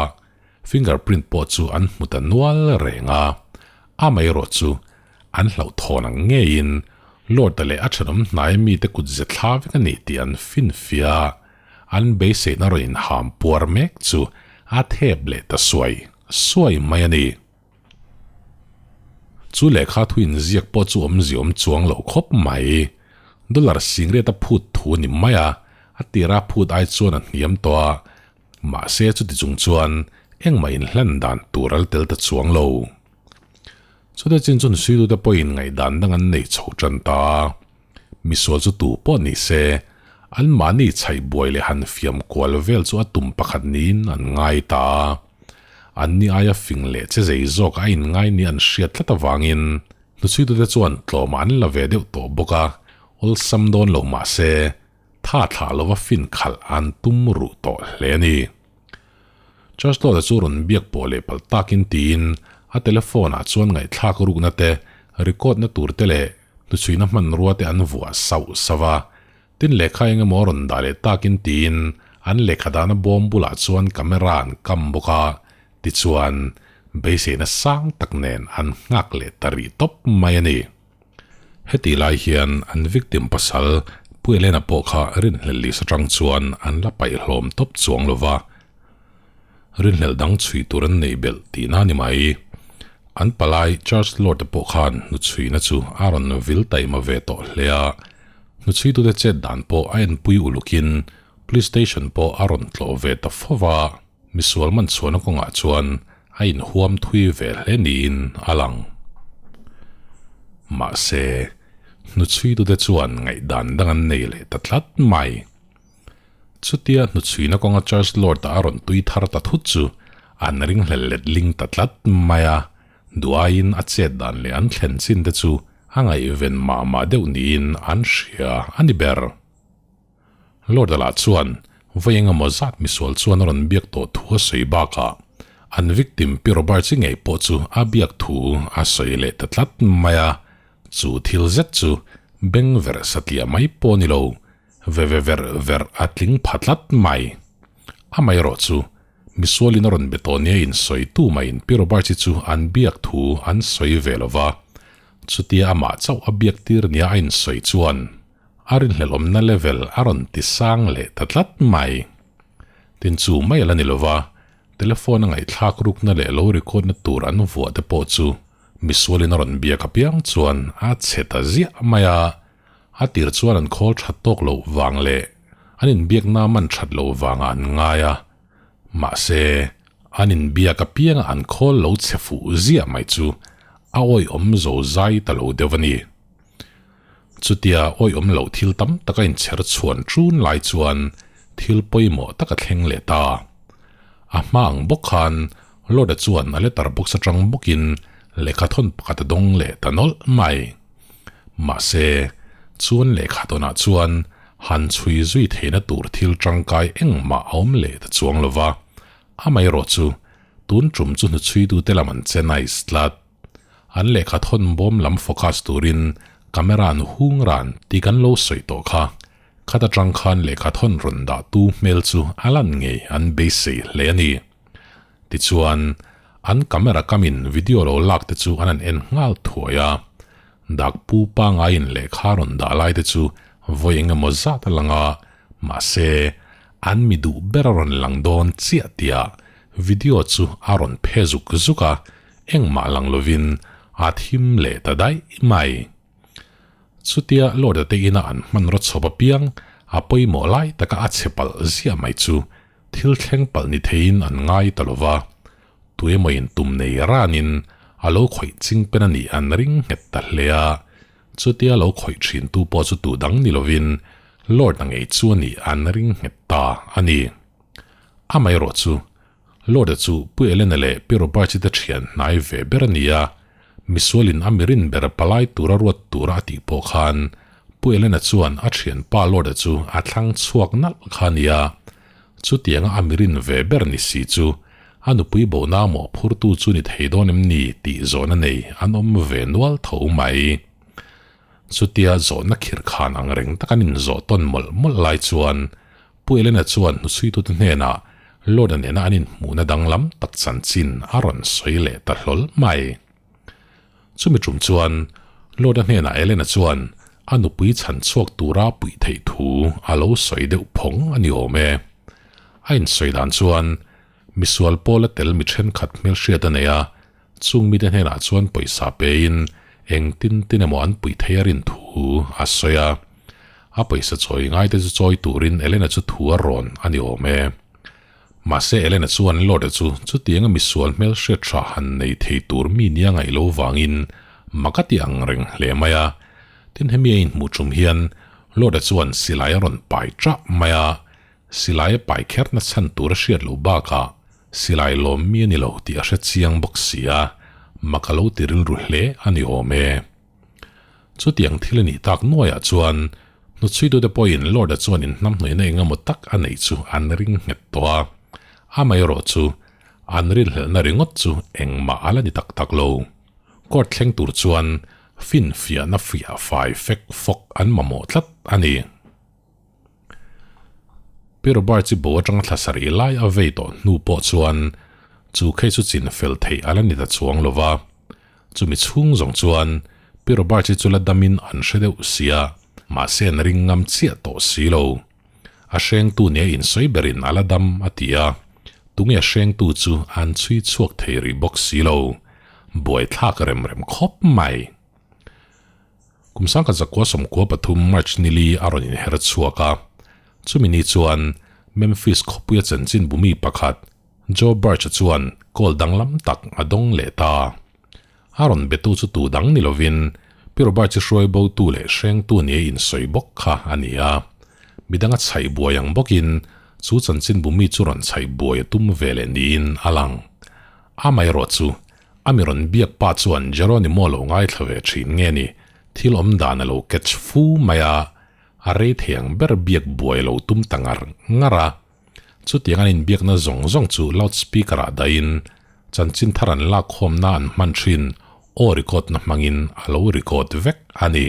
Fingerprint pawh chu an hmu ta nual reng a, amaherawh chu an hlauhthawn ang ngeiin Lord-a leh a thenawm hnai mite kut ze thla vek a ni tih an finfiah a, an beiseina rawn inham puar mek chu a thep leh ta suai suai mai a ni. Chu lehkha thu inziak pawh chu awmzia awm chuang lo khawp mai. Dollar singriat a phut thu a ni mai a, a tira phut ai chuan a hniam tawh a, Mahse chuti chung chuan engmah inhlan dan tur al tel ta chuang lo. Chute chin chun suitute pawhin ngaihdan dang an nei chho tan ta a. Misual chu tu pawh ni se, anmahni chhaih buai leh han fiam kual vel chu a tum pakhat niin an ngai ta a. Anni aia fing leh che zei zawk a inngai ni an hriat tlat avangin hnuchhuitute chuan tlawmah an la ve deuh tawh bawk a, awlsam dawn lo mahse, Tha thlah lova fin khalh an tum ruh tawh hle a ni. Church Lord-a chu rawn biak pawh leh palh takin tiin a telephone ah chuan ngaihthlak rukna te, record na tur te leh hnuchhuina hmanrua te an vuah sauh sauh a. Tin lehkha eng emaw rawn dah leh takin tiin an lehkha dahna bawm bulah chuan camera an kam bawk a, tichuan beiseina sang tak nen an nghak leh ta rih tawp mai a ni. Heti lai hian an victim pasal Pu Elena pawh kha rinhlelh list atang chuan an la paih hlawm tawp chuang lo va, rinhlelh dang chhui tur an nei belh tihna a ni mai. An palai Charles Lord-a pawh khan hnuchhuina chu a rawn vil taima ve tawh hle a, hnuchhuitute chet dan pawh a enpui ulukin Police Station pawh a rawn tlawh ve ta fo va, misual man chhuahna kawngah chuan a inhuam thui ve hle niin a lang. Mahse, hnuchhuitute chuan ngaihdan dang an nei leh ta tlat mai. Chutia hnuchhuina kawnga Church Lord-a a rawn tui thar ta thut chu an ringhlel let ling ta tlat mai a, duaiin a chet dan leh an thlen chin te chu a ngaihven mah mah deuh niin an hria a ni ber. Lord-a lah chuan Vawi engemaw zat misual chuan a rawn biak tawh thu a sawi bakah an victim Pi Roberts-i ngei pawh chu a biak thu a sawi leh ta tlat mai a, chu thil zet chu beng verh satliah mai pawh a ni lo, ve ve ver ver a tling pha tlat mai. Amaherawh chu misualin a rawn be tawh nia insawi tu maiin Pi Roberts-i chu an biak thu an sawi ve lo va, chutia amah chauh a biak tir nia a insawi chuan A rinhlelhawmna level a rawn ti sang leh ta tlat mai. Tin chu mai a la ni lova, telephone a ngaihthlak rukna leh lo record na tur an vuah te pawh chu misualin a rawn biak apiang chuan a chhe ta ziah mai a, a tir chuan an khawl that tawk loh vang leh an inbiakna man that loh vangah an ngai a, mahse an inbiak apianga an khawl lo chhe fuh ziah mai chu a awihawm zo zai ta lo deuh a ni. Chutia awihawm loh thil tam tak a inchher chhuan ṭun lai chuan thil pawimawh tak a thleng leh ta. A hma ang bawk khan Lord-a chuan a letter box aṭang bawkin lehkha thawn pakhat a dawng leh ta nawlh mai. Mahse, chuan lehkha tawnah chuan han chhui zui theihna tur thil ṭangkai engmah a awm leh ta chuang lo va, amaherawh chu tun ṭum chu hnuchhuitute lam an che nice tlat. An lehkha thawn bawm lam focus turin camera an hung ran tih kan lo sawi tawh kha. Khat atang khan lehkha thawn rawn dah tu hmel chu a lan ngei an beisei hle a ni. Tichuan, an camera kamin video lo lak te chu an han en nghal thuai a. Dak pu pangaiin lehkha rawn dah lai te chu vawi eng emaw zat a lang a, mahse, an mi duh ber a rawn lang dawn chiah tihah video chu a rawn phe zuk zuk a, Engmah lang lovin a thim leh ta daih mai. Chutia Lord-a te ina an hmanraw chhawp apiang a pawimawh lai taka a chhe palh ziah mai chu thil thleng palh ni theiin an ngai ta lo va, tuemawiin tum nei ranin a lo khawih ching pen a nih an ring nghet ta hle a, chutia lo khawih thin tu pawh chu tu dang ni lovin Lord-a ngei chu a nih an ring nghet ta a ni. Amaherawh chu Lord-a chu Pu Elena leh Pi Roberts-i te thian hnai ve ber a ni a, misualin a mirin ber palai tura ruat tura a tih pawh khan Pu Elena chuan a thianpa Lord-a chu a thlang chhuak nalh kha a ni a. Chutianga a mirin ve ber ni si chu a nupui bohna mawhphurtu chu ni thei dawn em ni tih zawhna nei an awm ve nual tho mai. Chutia zawhna khirh khan ang reng tak an inzawh tawn mawlh mawlh lai chuan Pu Elena chuan hnuchhuitute hnenah Lord-a nena an inhmuhna danglam tak chanchin a rawn sawi leh ta hlawl mai. Chumi tum chuan Lord-a hnenah Elena chuan a nupui chhan chhuak tura puih theih thu a lo sawi deuh phawng a ni awm e. A insawi dan chuan misual pawla tel mi thenkhat hmelhriat a nei a, chung mite hnenah chuan pawisa pein engtin tin emaw an puih thei a rin thu a sawi a. A pawisa chawi ngaite chu chawi turin Elena chu thu a rawn a ni awm e. Mahse Elena chuan Lord-a chu chutianga misual hmel hriat tha han nei thei tur mi nia ngaih lo vangin mak a ti ang reng hle mai a. Tin hemi a inhmuh tum hian Lord-a chuan silai a rawn pai chah mai a, silai a pai kherna chhan tur a hriat loh bakah Silai lawm mi a ni lo tih a hre chiang bawk si a, mak a lo ti rilru hle a ni awm e. Chutiang thil a nih tak nuaiah chuan hnuchhuitute pawhin Lord-a chuan inhnamhnawihna eng emaw tak a neih chu an ring nghet tawh a, amaherawh chu an rinhlelhna ringawt chu engmah a la ni tak tak lo. Court thleng tur chuan finfiahna fiah fai fek fawk an mamawh tlat a ni. Pi Robert chu bo atanga thla sarih lai a vei tawh hnu pawh chuan chu case chu chin fel theih a la ni ta chuang lo va. Chumi chhung zawng chuan Pi Robert hi chu la damin an hre deuh sia, mahse an ring ngam chiah tawh si lo. A hrengtu nia insawi berin a la dam a ti a, tunge hrengtu chu an chhui chhuak thei rih bawk si lo. Buaithlak rem rem khawp mai. Kum sangkhat zakua 93 March nili a rawn inher chhuak a, chumi ni chuan Memphis khawpuia chanchin bumi pakhat Joe Birch-a chuan call danglam tak a dawng leh ta. A rawn betu chu tu dang ni lovin Pi Roberts-i hruai botu leh hrengtu nia insawi bawk kha a ni a. Midanga chhaih buai ang bawkin chu chanchin bumi chu rawn chhaih buai a tum ve leh niin a lang. Amaherawh chu A mi rawn biak pa chuan Jeronimo lo ngaithla ve thin nge ni, thil awm dan a lo catch fu mai a, a rei thei ang ber biak buai lo tum ta ngar ngar a. Chutiang an inbiakna zawng zawng chu loudspeaker ah dahin chanchin thar an lakkhawmna an hman thin aw record na hmangin a lo record vek a ni.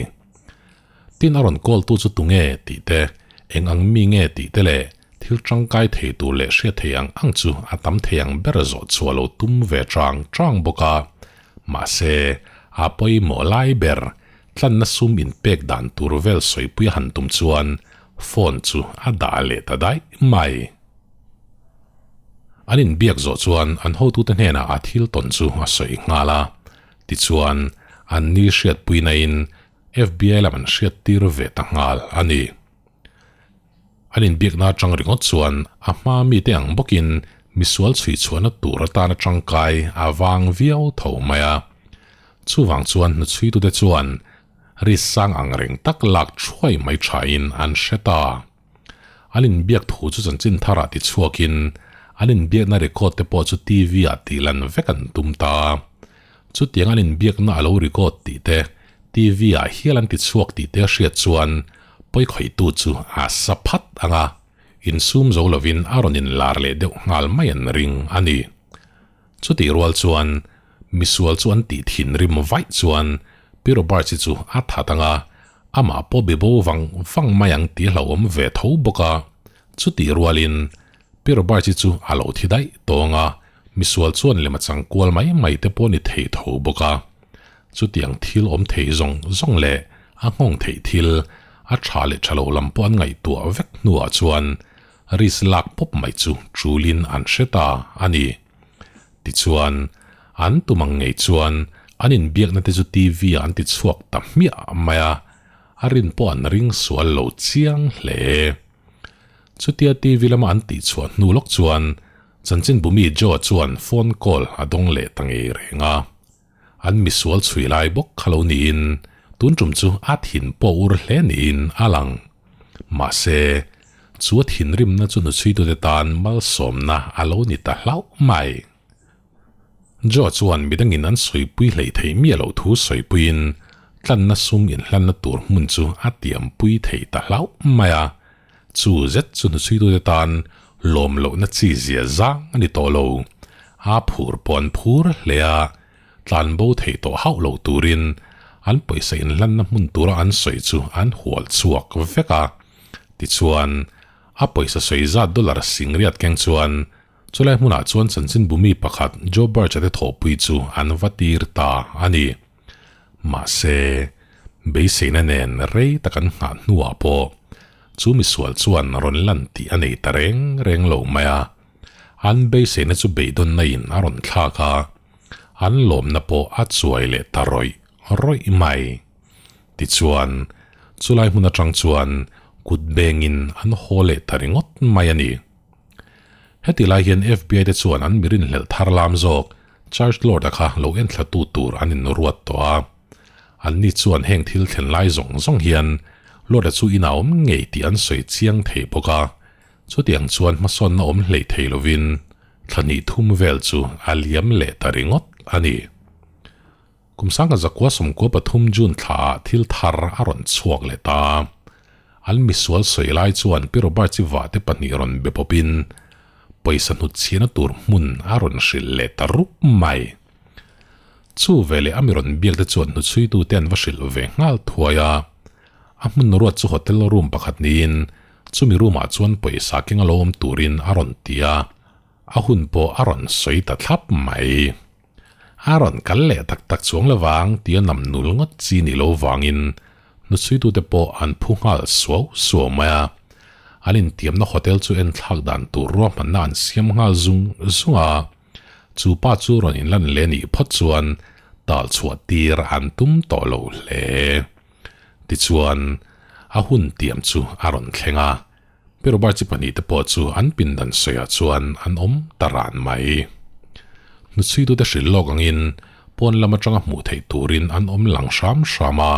Tin a rawn call tu chu tunge tih te, eng ang mi nge tih te leh thil tangkai thei tur leh hriat thei ang ang chu a tam thei ang ber zawh chhuah lo tum ve chang chang bawk a. Mahse, a pawimawh lai ber tlanna sum inpek dan tur vel sawipui a han tum chuan phone chu a dah leh ta daih mai. An inbiak zawh chuan an hotute hnenah a thil tawn chu a sawi nghal a. Tichuan, an ni hriatpuinain FBI lam an hriattir ve ta nghal a ni. An inbiakna atang ringawt chuan a hma mite ang bawkin misual chhui chhuahna tur atana tangkai a vang viau tho mai a. Chuvang chuan hnuchhuitute chuan ri sang ang reng tak lak thuai mai thain an hre ta. An inbiak thu chu chanchin tharah ti chhuakin an inbiakna record te pawh chu TV ah tih lan vek an tum ta. Chutiang an inbiakna a lo record tih te, TV ah hial an ti chhuak tih te a hriat chuan pawikhawihtu chu a sa phat ang a, insum zo lovin a rawn inlar leh deuh nghal mai an ring a ni. Chutih rual chuan misual chu an tih thinrim vaih chuan Pi Roberts-i chu a that ang a, amah pawh be bo vang vang mai ang tih a hlauhawm ve tho bawk a. Chutih rualin Pi Roberts-i chu a lo thi daih tawng a, misual chuan lem a chang kual mai mai te pawh ni thei tho bawk a. Chutiang thil awm thei zawng zawng leh a nghawng theih thil, a tha leh tha lo lam pawh an ngaihtuah vek hnuah chuan risk lak pawp mai chu chulin an hre ta a ni. Tichuan, an tum ang ngei chuan an inbiakna te chu TV ah an ti chhuak ta hmiah mai a, a rin pawh an ring sual lo chiang hle. Chutia TV lama an tih chhuah hnu lawk chuan chanchinbumi Joe chuan phone call a dawng leh ta ngei reng a. An misual chhui lai bawk kha lo niin tun tum chu a thin pawh ur hle niin a lang. Mahse, chu a thinrimna chu hnuchhuitute tan malsawmna a lo ni ta hlauh mai. Joe chuan midangin an sawipui hleih theih miah loh thu sawipuiin tlanna sum inhlanna tur hmun chu a tiampui thei ta hlauh mai a. Chu zet chu hnuchhuitute tan lawm lohna chi zia zang a ni tawh lo. A phur pawh an phur hle a, tlan bo thei tawh hauh lo turin an pawisa inhlanna hmun tura an sawi chu an hual chhuak vek a. Tichuan, a pawisa sawi zat dollar singriat keng chuan chulai hmunah chuan chanchinbumi pakhat Joe Birch-a te thawhpui chu an va tir ta a ni. Mahse, beiseina nen rei tak an nghah hnuah pawh chu misual chuan rawn lan tih a nei ta reng reng lo mai a. An beiseina chu beidawnna in a rawn thlak a, an lawmna pawh a chuai leh ta rawih rawih mai. Tichuan, chulai hmun atang chuan kut bengin an haw leh ta ringawt mai a ni. Heti lai hian FBI te chuan an mirinhlelh thar lam zawk Church Lord-a kha lo enthlatu tur an inruat tawh a. Anni chuan heng thil thlen lai zawng zawng hian Lord-a chu inah awm ngei tih an sawi chiang thei bawk a. Chutiang chuan hmasawnna awm hleih thei lovin thla hnih thum vel chu a liam leh ta ringawt a ni. Kum sangha zakua sawmkua pathum June thlaah thil thar a rawn chhuak leh ta. An misual sawi lai chuan Pi Robert chi vahte pahnih rawn be pawpin pawisa hnutchhiahna tur hmun a rawn hrilh leh ta rup mai. Chu veleh a mi rawn biak te chuan hnuchhuitute an va hrilh ve nghal thuai a. A hmun ruat chu hotel room pakhat niin chumi room ah chuan pawisa keng a lo awm turin a rawn ti a, a hun pawh a rawn sawi ta thlap mai. A rawn kal leh tak tak chuang lovang tia nam nul ngawt chi ni lo vangin hnuchhuitute pawh an phu nghal suau suau mai a. An intiamna hotel chu enthlak dan tur ruahmanna an siam nghal zung zung a. Chu pa chu rawn inlan leh nih phawt chuan tal chhuah tir an tum tawh lo hle. Tichuan, a hun tiam chu a rawn thleng a. Pi Robert chi pahnihte pawh chu an pindan sawiah chuan an awm ta ran mai. Hnuchhuitute hrilh lawk angin pawn lam atanga hmuh theih turin an awm lang hram hram a.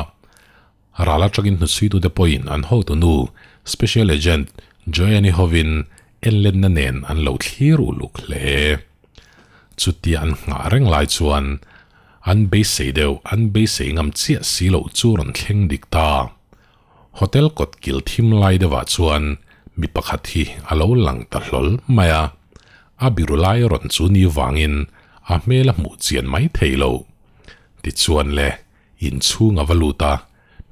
Ral atangin hnuchhuitute pawhin an hotunu Special Agent Joanne-i hovin enlenna nen an lo thlir uluk hle. Chutia an nghah reng lai chuan an beisei deuh an beisei ngam chiah si loh chu rawn thleng dik ta. Hotel kawt kil thim lai deuhah chuan Mi pakhat hi a lo lang ta hlawl mai a, a biru lai rawn chu ni vangin a hmel a hmuh chian mai thei lo. Tichuan le, inchhung a va lut a,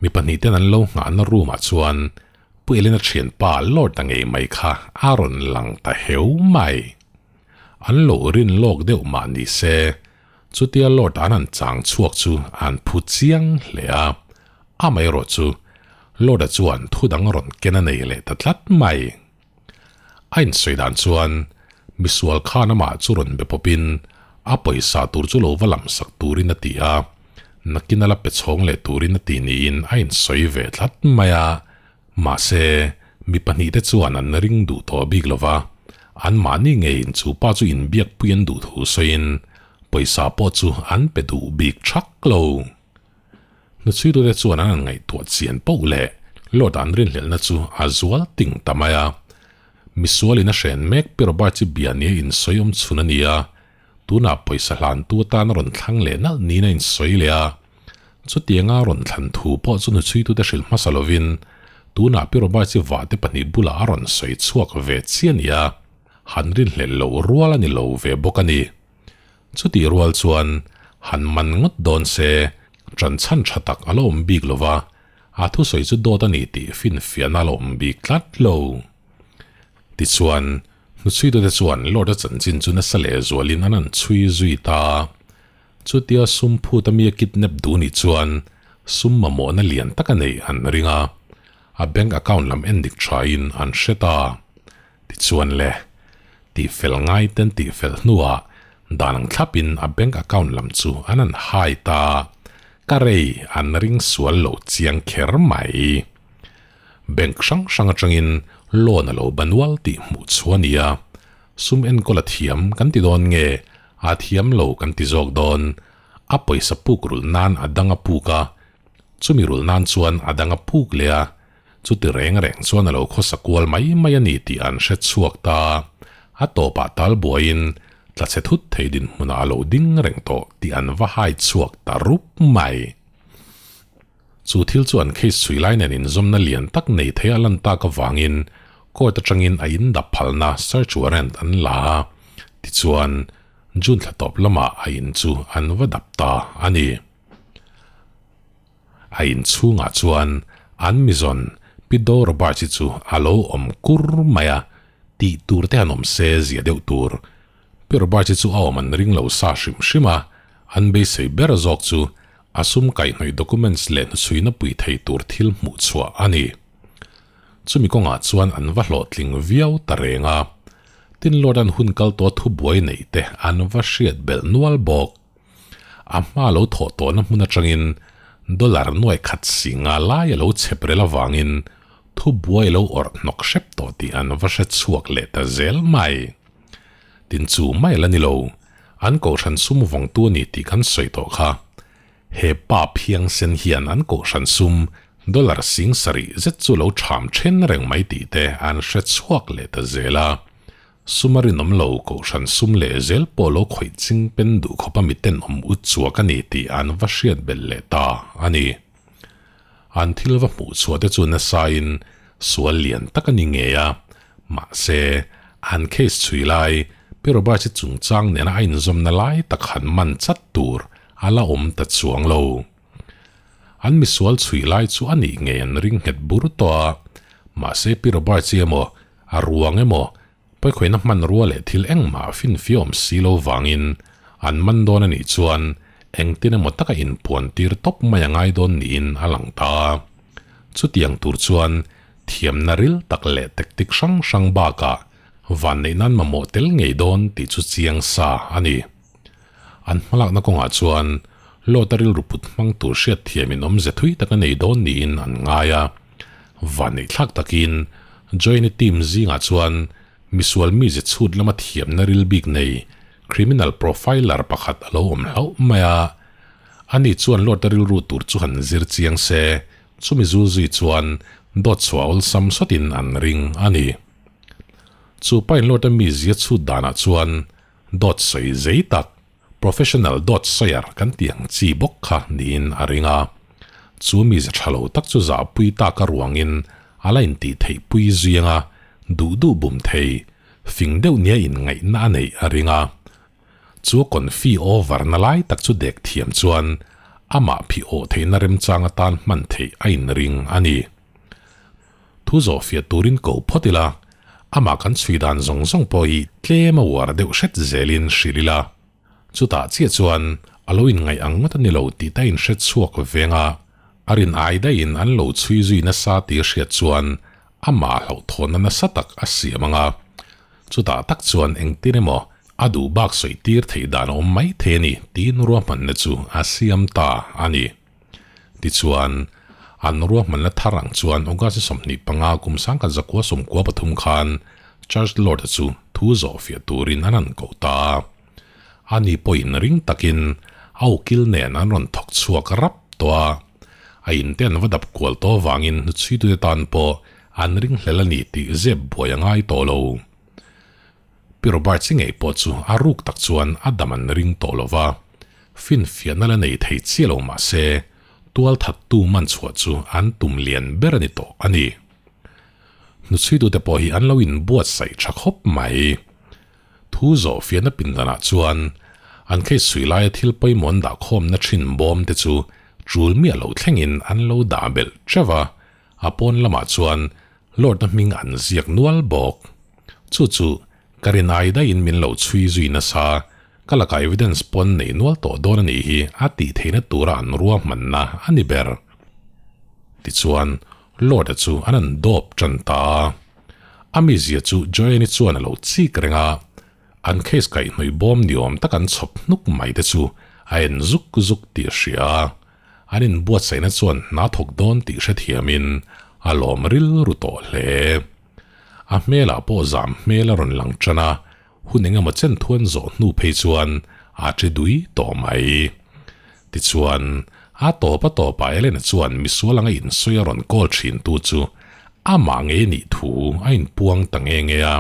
mi pahnih ten an lo nghahna room ah chuan Pu Elena thianpa Lord a ngei mai kha a rawn lang ta heu mai. An lo rin lawk deuh mah ni se, chutia Lord an han chang chhuak chu an phu chiang hle a, amaherawh chu Lord-a chuan thu dang rawn ken a nei leh ta tlat mai. A insawi dan chuan misual khan amah chu rawn be pawpin a pawisa tur chu lo va lam sak turin a ti a, nakin a la pe chhawng leh turin a ti niin a insawi ve tlat mai a. Mahse, mi pahnihte chuan an ring duh tawh bik lo va, anmahni ngeiin chu pa chu inbiakpui an duh thu sawiin pawisa pawh chu an pe duh bik thak lo. Hnuchhuitute chuan an han ngaihtuah chian poh leh Lord an rinhlelhna chu a zual ting ta mai a. Misualin a hren mek Pi Robert chi bia nia insawi awm chhun a ni a, tunah pawisa hlantu atan a rawn thlang leh nalh niin a insawi leh a. Chutianga a rawn thlan thu pawh chu hnuchhuitute hrilh hmasa lovin tunah Pi Robert chi vahte pahnih bulah a rawn sawi chhuak ve chiah a ni a, han rinhlelh loh rual a ni lo ve bawk a ni. Chutih rual chuan han man ngawt dawn se, ṭan chhan ṭha tak a la awm bik lo va, a thusawi chu dawt a ni tih finfiahna a la awm bik tlat lo. Tichuan, hnuchhuitute chuan Lord-a chanchin chu nasa lehzualin an han chhui zui ta. Chutia sum phut a mi a kidnap duh nih chuan sum mamawhna lian tak a neih an ring a, a bank account lam endik ṭhain an hre ta. Tichuan le, tihfel ngai ten tihfel hnuah dan ang thlapin a bank account lam chu an han hai ta, ka rei an ring sual lo chiang kher mai. Bank hrang hrang atangin loan a lo ba nual tih hmuh chu a ni a, sum enkawl a thiam kan ti dawn nge a thiam lo kan ti zawk dawn, a pawisa puk rulh nan a dang a puk a, chumi rulh nan chuan a dang a puk leh a, Chuti reng reng chuan a lo khawsa kual mai mai a ni tih an hre chhuak ta. A tawpah tal buaiin tla chhe thut thei dinhmunah a lo ding reng tawh tih an va hai chhuak ta rup mai. Chu thil chu an case chhui lai nen inzawmna lian tak nei thei a lan tak avangin court atangin a in dap phalna search warrant an la a, tichuan June thla tawp lamah a in chu an va dap ta a ni. A inchhungah chuan an mizawn Pi Do Roberts-i chu a lo awm kur mai a, tih tur te han awm se zia deuh tur. Pi Roberts-i chu a awm an ring lo sa hrim hrim a, an beisei ber zawk chu a sum kaihhnawih documents leh hnuchhuina pui thei tur thil hmuh chhuah a ni. Chumi kawngah chuan an va hlawhtling viau ta reng a, tin Lord-a'n hun kal tawh thubuai neih te an va hriat belh nual bawk. A hma lo thawh tawhna hmun atangin dollar nuai khat si nga lai a lo chep rel avangin thu buai lo awrh hnawk hrep tawh tih an va hre chhuak leh ta zel mai. Tin chu mai la ni lo, an kohhran sum vawngtu a ni tih kan sawi tawh kha. He pa phiangsen hian an kohhran sum dollar sing sarih zet chu lo ṭham ṭhen reng mai tih te an hre chhuak leh ta zel a. Sum a rinawm lo, Kohhran sum leh zel pawh lo khawih ching pen duh khawp a miten awm ut chuak a ni tih an va hriat belh leh ta a ni. An thil va hmuh chhuah te chu nasain sual lian tak a ni ngei a, mahse, an case chhui lai Pi Roberts-i chungchang nena a inzawmna lai tak han man chat tur a la awm ta chuang lo. An misual chhui lai chu a nih ngei an ring nghet bur tawh a, mahse Pi Roberts-i emaw A ruang emaw, pawikhawihna hmanrua leh thil engmah finfiah awm si lo vangin an man dawn a nih chuan engtin emaw taka inpuan tir tawp mai a ngai dawn niin a lang ta. Chutiang tur chuan thiamna ril tak leh tactic hrang hrang bakah vanneih nan mamawh tel ngei dawn tih chu chiang sa a ni. An hmalakna kawngah chuan Lota rilru put hmang tur hriatthiamin awmze thui tak a nei dawn niin an ngai a. Vanneih thlak takin Join-i team zingah chuan misual mize chhut lama thiamna ril bik nei criminal profiler pakhat a lo awm hlauh mai a. Ani chuan Lota rilru tur chu han zir chiang se, chumi zul zui chuan dawt chhuah awlsam sawtin an ring a ni. Chu pain Lota mizia chhut danah chuan Dawt sawi zei tak, professional dawt sawiar kan tih ang chi bawk kha niin a ring a. Chu mize tha lo tak chu zahpui tak a ruangin a la intih theih pui zui ang a, duh duh bum thei, fing deuh nia inngaihna a neih a ring a. Chu a confi over na lai tak chu dek thiam chuan amah phih awh theihna remchang atan hman theih a inring a ni. Thu zawh fiah turin ko phawt ila, amah kan chhui dan zawng zawng pawh hi tlem a uar deuh hret zelin hrilh ila. Chutah chiah chuan a lo inngaih ang ngawt a ni lo tih ta inhre chhuak veng a, a rin ai daihin an lo chhui zui nasa tih hriat chuan amah hlauhthawnna nasa tak a siam ang a. Chutah tak chuan engtin emaw a duh bak sawi tir theih dan a awm mai thei a ni tiin ruahmanna chu a siam ta a ni. Tichuan, an ruahmanna thar ang chuan August 25 kum 1993 khan Church Lord-a chu thu zawh fiah turin an han koh ta a. Ani pawhin ring takin a ukil nen an rawn thawk chhuak rap tawh a. A inte an va dap kual tawh avangin hnuchhuitute tan pawh an ringhlel a ni tih zep buai a ngai tawh lo. Pi Robert chi ngei pawh chu a ruk tak chuan a dam an ring tawh lo va, finfiahna la nei thei chiah lo mah se, tualthattu man chhuah chu an tum lian ber a ni tawh a ni. Hnuchhuitute pawh hi an lo inbuatsaih tha khawp mai. Thu zawh fiahna pindanah chuan an case chhui laia thil pawimawh an dahkhawmna thin bawm te chu chul miah lo thlengin an lo dah belh teuh va, a pawn lamah chuan Lord-a hming an ziak nual bawk. Chu chu ka rinai daihin min lo chhui zui nasa, ka lakah evidence pawn nei nual tawh dawn a nih hi a tih theihna tura an ruahmanna a ni ber. Tichuan, Lord-a chu an an dawp tan ta a. A mizia chu Joanne-i chuan a lo chik reng a, an case kaihhnawih bawm ni awm tak an chhawp hnuk mai te chu a en zuk zuk tih a hria a. An inbuatsaihna chuan hna thawk dawn tih hrethiamin a lawm rilru tawh hle. A hmelah pawh zam hmel a rawn lang tan a, hun eng emaw chen thuan zawh hnu phei chuan a ṭi dui tawh mai. Tichuan, a tawp a tawpah Elena chuan misual anga insawi a rawn call thintu chu amah ngei nih thu a inpuang ta nge nge a,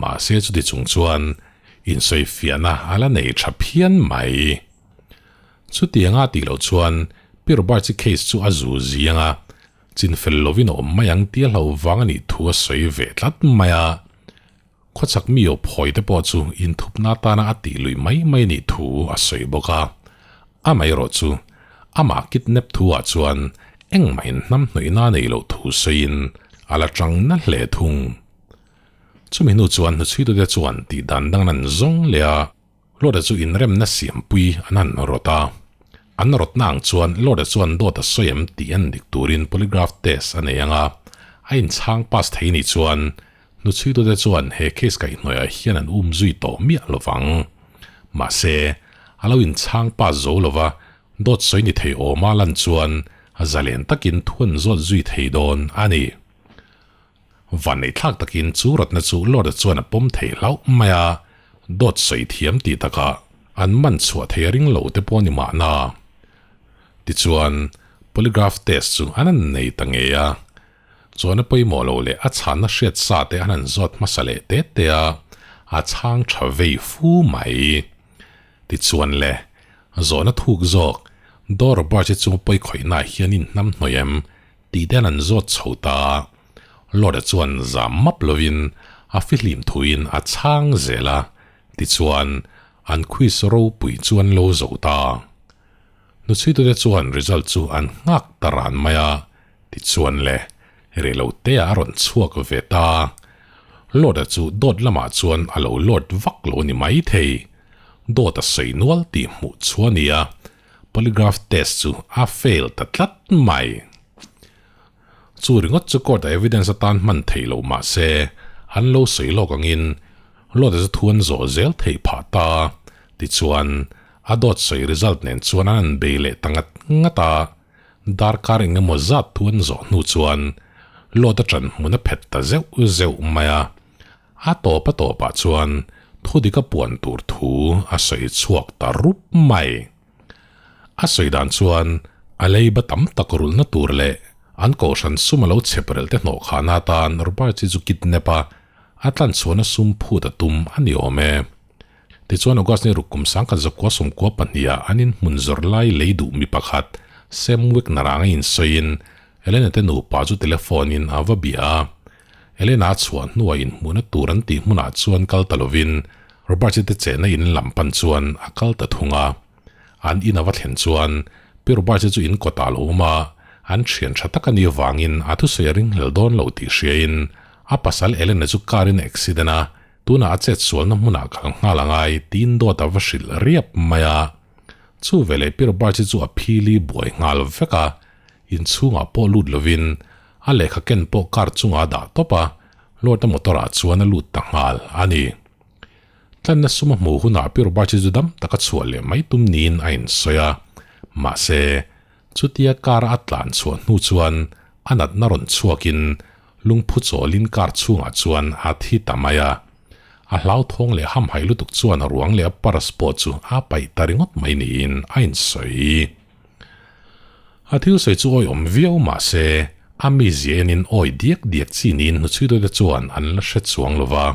mahse chuti chung chuan insawi fiahna a la nei tha phian mai. Chutianga tih loh chuan Pi Roberts-i case chu a zu ziang a, chinfel lovin a awm mai ang tia hlauh vang a nih thu a sawi ve tlat mai a. Khawchhak mi aw phawi te pawh chu inthupna atana a tih lui mai mai nih thu a sawi bawk a. Amaherawh chu amah kidnap thu ah chuan engmah inhnamhnawihna a nei loh thu sawiin a la tang na hle thung. Chumi hnu chuan hnuchhuitute chuan tih dan dang an zawng leh a. Lord-a chu inremna siampui an han rawt a. An rawtna ang chuan Lord-a chuan dawt a sawi em tih en dik turin polygraph test a nei ang a, a inchhang pass thei nih chuan hnuchhuitute chuan he case kaihhnawihah hian an um zui tawh miah lo vang. Mahse, a lo inchhang pass zo lo va, dawt sawi ni thei awma lan chuan a zalen takin thu an zawt zui thei dawn a ni. Vanneihthlak takin chu rawtna chu Lord-a chuan a pawm thei hlauh mai a, dawt sawi thiam tih takah an man chhuah thei a ring lo te pawh a ni mahna. Tichuan, polygraph test chu an han nei ta ngei a, chuan a pawimawh lo leh a chhanna hriat sa te an han zawt hmasa leh te te a, a chhang tha vei fu mai. Tichuan le, zawhna thuk zawk, Dora Roberts-i chunga pawikhawihnaah hian inhnam hnawih em? Tih te an zawt chho ta a, Lord-a chuan zam map lovin a fihlim thuin a chhang zel a, tichuan an quiz ropui chu an lo zo ta. Hnuchhuitute chuan result chu an nghak ta ran mai a, tichuan le, reilote ah a rawn chhuak ve ta. Lord-a chu dawt lamah chuan a lo lord vak lo a ni maithei. Dawt a sawi nual tih hmuh chu a ni a, Polygraph test chu a fail ta tlat mai. Chu ringawt chu court a evidence atan hman theih loh mah se, an lo sawi lawk angin Lord-a chu thu an zawh zel theih phah ta. Tichuan, a dawt sawi result nen chuan an han bei leh ta ngat ngat a, darkar eng emaw zat thu an zawh hnu chuan Lord-a ṭan hmun a phet ta zeuh zeuh mai a. A tawp a tawpah chuan thudik a puan tur thu a sawi chhuak ta rup mai. A sawi dan chuan a leiba tam tak rulhna tur leh an kohhran sum a lo chep relh te hnawh khahna atan Robert hi chu kidnap a, a tlanchhuahna sum phut a tum a ni awm e. Tichuan August ni ruk kum 1992 ah an inhmun zawrh lai lei duh mi pakhat Sam Wigner-a anga insawiin Elena te nupa chu telephone in a va bia a. Elena a chhuah hnuah inhmuhna tur an tih hmunah chuan kal ta lovin Robert-i te chenna in lam pan chuan a kal ta thung a. An in a va thlen chuan Pi Robert-i chu in kawtah a lo awm a, an thian tha tak a nih avangin a thusawi a ringhlel dawn lo tih hriain a pasal Elena chu car in a accident a, tunah a chet sualna hmunah kal nghal a ngai tiin dawt a va hrilh riap mai a. Chu veleh Pi Robert-i chu a phili buai nghal vek a, inchhungah pawh lut lovin a lehkha ken pawh car chungah a dah tawp a, Lord-a motor-ah chuan a lut ta nghal a ni. Tlanna sum a hmuh hunah Pi Robert-i chu dam taka chhuah leh mai tum niin a insawi a, mahse, chutia car-a a tlan chhuah hnu chuan a natna rawn chhuakin lungphu chawlin car chhungah chuan a thi ta mai a. A hlauthawng leh hamhaih lutuk chuan a ruang leh a purse pawh chu a paih ta ringawt mai niin a insawi. A thil sawi chu awiawm viau mahse, a mizia enin awi diak diak chi niin hnuchhuitute chuan an la hre chuang lo va.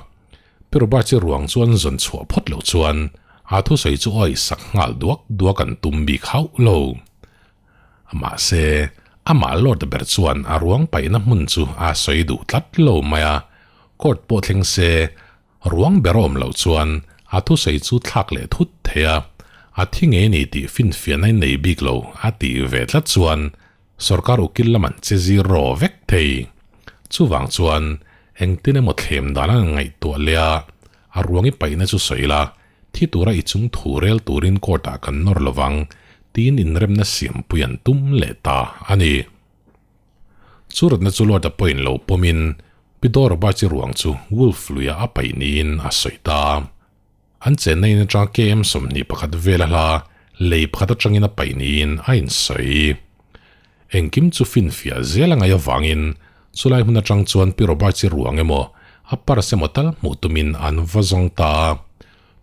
Pi Robert-i ruang chu an zawn chhuah phawt loh chuan a thusawi chu awi sak nghal duak duak an tum bik hauh lo. Mahse, amah Lord ber chuan a ruang paihna hmun chu a sawi duh tlat lo mai a, court pawh thleng se Ruang ber awm loh chuan a thusawi chu thlak leh thut thei a, a thi ngei ni tih finfiahna in nei bik lo a tih ve tlat chuan sorkar ukil lam an che zir raw vek thei. Chuvang chuan engtin emaw thlem dan an ngaihtuah leh a, a ruang i paihna chu sawi la, thi tura i chung thu rel turin court ah kan nawr lovang tiin inremna siampui an tum leh ta a ni. Chu ratna chu Lord-a pawhin lo pawmin Pi Dora chi ruang chu Wolf luia a paih niin a sawi ta. An chenna in atanga KM 21 vel a hla lei pakhat atangin a paih niin a insawi. Engkim chu finfiah zel a ngaih avangin chulai hmun atang chuan Pi Robert-i ruang emaw a purse emaw tal hmuh tumin an va zawng ta.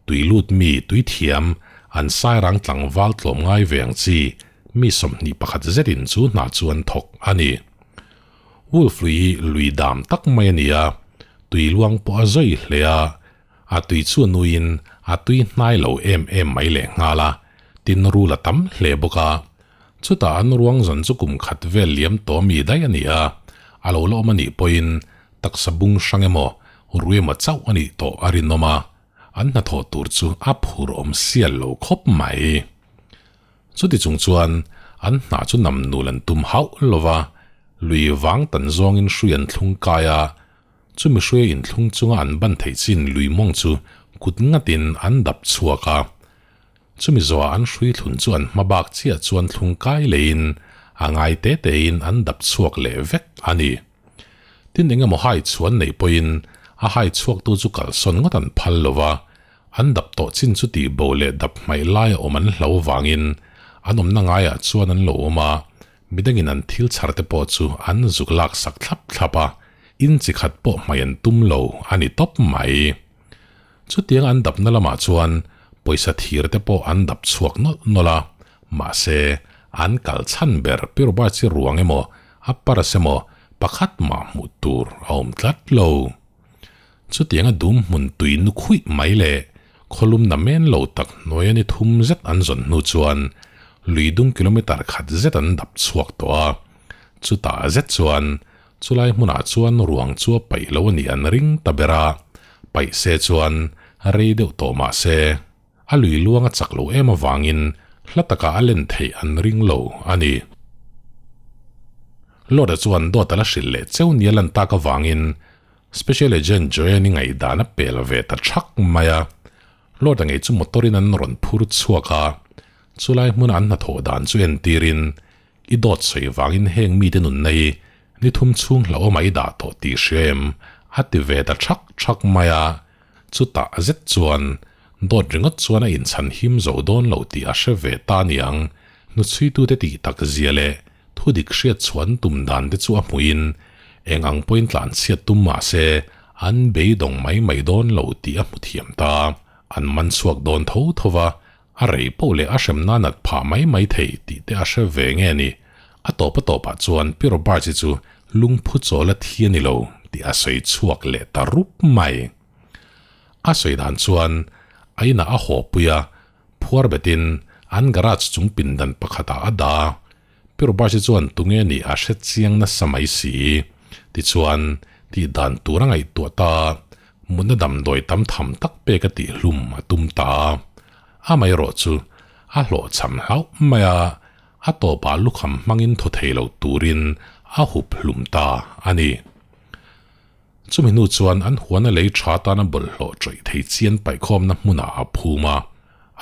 Tui lut mi, tui thiam, an sairang tlangval tlawm ngai ve ang chi Mi 21 zetin chu hna chu an thawk a ni. Wolf lui hi lui dam tak mai a ni a, tui luang pawh a zawi hle a, a tui chu a nuiin a tui hnai lo em em mai leh nghal a, tin rul a tam hle bawk a. Chutah an ruang zawn chu kum khat vel liam tawh mi daih a ni a, a lo la awm a nih pawhin taksa bung hrang emaw rui emaw chauh a nih tawh a rinawm a, an hnathawh tur chu a phur awm sial lo khawp mai. Chuti chung chuan an hna chu nam nul an tum hauh lo va, lui vang tan zawngin hrui an thlung kai a, chumi hruia inthlung chunga an ban theih chin lui mawng chu kut ngatin an dap chhuak a. Chumi zawhah an hrui thlun chu an hma bak chiah chuan thlung kai leiin a ngai te tein an dap chhuak leh vek a ni. Tin engemaw hai chhuan neih pawhin a hai chhuaktu chu kalsawn ngawt an phal lo va, An dap tawh chin chu tih bo leh dap hmaih laia awm an hlo vangin an awmna ngaiah chuan an lo awm a, midangin an thil chhar te pawh chu an zuk lak sak thlap thlap a, in chi khat pawh hmaih an tum lo a ni tawp mai. Chutiang an dapna lamah chuan pawisa thir te pawh an dap chhuak nawlh nawlh a, mahse an kal chhan ber Piroba chi ruang emaw a purse emaw pakhat mah hmuh tur a awm tlat lo. Chutianga dum hmun tui nu khuih mai leh khawlum na men lo tak hnuaia ni thum zet an zawn hnu chuan lui dum kilometre khat zet an dap chhuak tawh a. Chutah zet chuan chulai hmunah chuan ruang chu a paih lo a nih an ring ta ber a, paih se chuan rei deuh tawh mah se a lui luang a chak lo em avangin hla takah a len theih an ring lo a ni. Lord-a chuan dawt a la hrilh leh cheu nia lan tak avangin Special Agent Joanne-i ngaihdan a pel ve ta thak mai a, Lord-a ngei chu motor-in an rawn phur chhuak a, chulai hmuna an hnathawh dan chu entirin, I dawt sawi vangin heng mite nunna hi ni thum chhung hlauhawm ah i dah tawh tih hria em? a ti ve ta thak thak mai a, chutah zet chuan dawt ringawt chuan a inchhan him zo dawn lo tih a hre ve ta niang, hnuchhuitute tih tak zia leh Thu dik hriat chhuan tum dan te chu a hmuhin eng ang pawhin tlan chhiat tum mah se an beidawng mai mai dawn lo tih a hmu thiam ta. An man chhuak dawn tho tho va, a rei poh leh a hremna nat phah mai mai thei tih te a hre ve nge ni. A tawp a tawpah chuan Pi Roberts-i chu lungphu chawl a thi a ni lo tih a sawi chhuak leh ta rup mai. A sawi dan chuan a inah a haw pui a, Phuar betin an garage chung pindan pakhatah a dah a, Pi Robert-i chuan tunge nih a hre chiang nasa mai si. Tichuan, Tih dan tur a ngaihtuah ta, mutna damdawi tam tham tak pek a tih hlum a tum ta. Amaherawh chu a hlawhchham hlauh mai a, a tawpah lukham hmangin thaw thei lo turin a hup hlum ta a ni. Chumi hnu chuan an huana lei tha tana bawlhhlawh ṭawih thei chian paihkhawmna hmunah a phum a,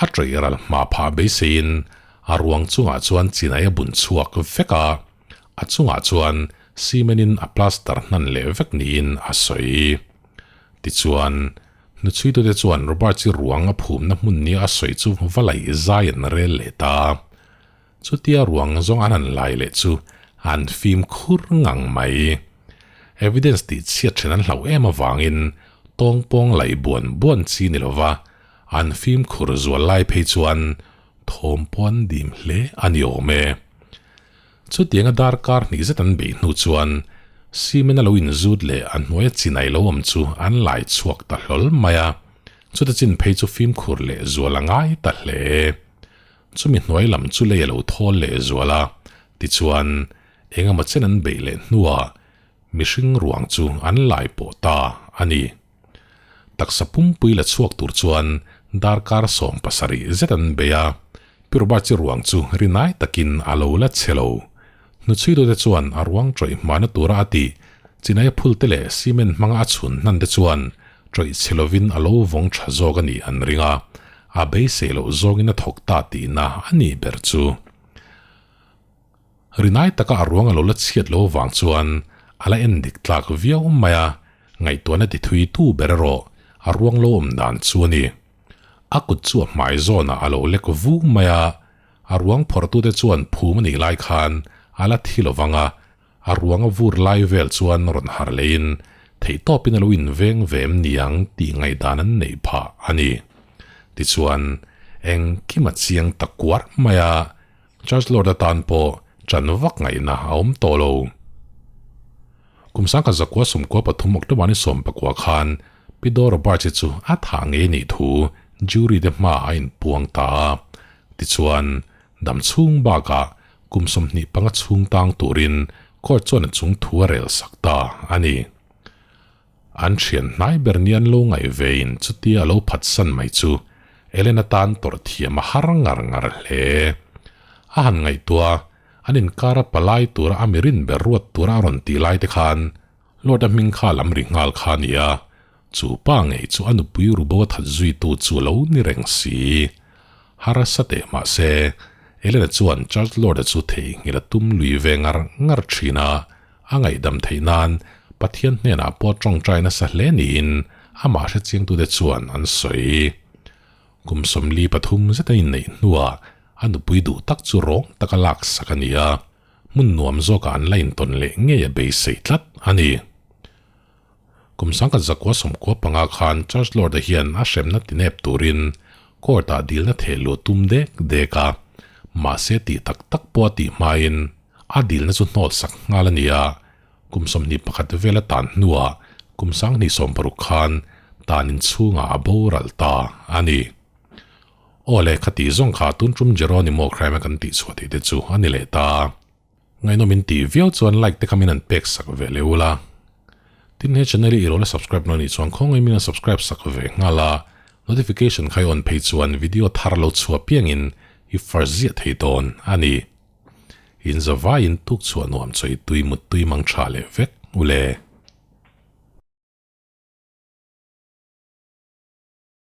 a ṭawih ral hma phah beiseiin a ruang chungah chuan chinai a bun chhuak vek a, a chungah chuan cement in a plaster hnan leh vek niin a sawi. Tichuan, hnuchhuitute chuan Roberts-i ruang a phumna hmun nia a sawi chu va laih zai an rel leh ta. Chutia ruang zawng an han lai leh chu an fimkhur ngang mai. Evidence tih chhiat then an hlauh em avangin tawngpawng laih buan buan chi ni lova an fimkhur zual lai phei chuan thawm pawh an dim hle a ni awm e. Chutianga darkar hnih zet an beih hnu chuan cement a lo inzut leh a hnuaia chinai lo awm chu an lai chhuak ta hlawl mai a, chuta chin phei chu fimkhur leh zual a ngai ta hle. Chumi hnuai lam chu lei a lo thawl leh zual a, tichuan eng emaw chen an beih leh hnuah mihring ruang chu an lai pawh ta a ni. Taksa pumpui la chhuak tur chuan darkar 70 zet an bei a, Pi Roberts-i ruang chu rinai takin a lo la che lo. Hnuchhuitute chuan a ruang ṭawih hmana tura a tih chinai phul te leh cement hmanga a chhun hnan te chuan ṭawih chhe lovin a lo vawng ṭha zawk a nih an ring a, a beisei loh zawngin a thawk ta tihna a nih ber chu. Rinai taka a ruang a lo la chhiat lo avang chuan a la en dik tlak viau mai a, ngaihtuahna ti thui tu ber erawh a ruang lo awm dan chu a ni. A kut chu a hmai zawnah a lo lek vung mai a, a ruang phawrhtute chuan phum a nih lai khan a la thi lo vang a, a ruang a vur lai vel chuan rawn harh leiin theihtawpin a lo inveng ve em niang tih ngaihdan an neih phah a ni. Tichuan, engkim a chiang ta kuarh mai a, Church Lord atan pawh ṭan vak ngaihna a awm tawh lo. Kum 1993 October ni 19 khan Pi Dora Birch-i chu a thah ngei nih thu jury te hmaah a inpuang ta a. Tichuan, dam chhung bakah kum 25 chhung tang turin court chuan a chung thu a rel sak ta a ni. An thian hnai ber ni an lo ngaih vein chutia a lo phatsan mai chu Elena tan tawrh thiam a har ngar ngar hle. A han ngaihtuah a, an inkara palai tura a mirin ber ruat tura a rawn tih lai te khan Lord-a hming kha lam ri nghal kha a ni a, chu pa ngei chu a nupui rubo a that zuitu chu a lo ni reng si. Harsa teh mah se, Elena chuan Charles Lord-a chu theihnghilh a tum lui ve ngar ngar thin a, a ngaihdam theih nan Pathian hnenah pawh tawngtai nasa hle niin amah hrechiangtute chuan an sawi. Kum 43 zet a inneih hnuah a nupui duh tak chu rawng taka laksak a ni a, hmun nuam zawkah an la intawn leh ngei a beisei tlat a ni. Kum 1995 khan Church Lord-a hian a hremna tinep turin court-ah dilna theh luh tum dek dek a, mahse tih tak tak pawh a tih hmain a dilna chu hnawt sak nghal a ni a, kum 21 vel a tan hnuah kum 2060 khan tan inchhungah a boral ta a ni. Aw le, khati zawng kha tun tum Jeronimo crime a kan tih chhuah tih te chu a ni leh ta. Ngaihnawm in tih viau chuan like te kha min han pek sak ve leh ula. Tin he channel hi i lo la subscribe lo anih chuan khawngaih min han subscribe sak ve nghal a, notification kha i on phei chuan video thar lo chhuah piangin i first ziah thei dawn a ni. In zavaiin tuk chhuah nuam chawi tui mut tui mang tha leh vek ule.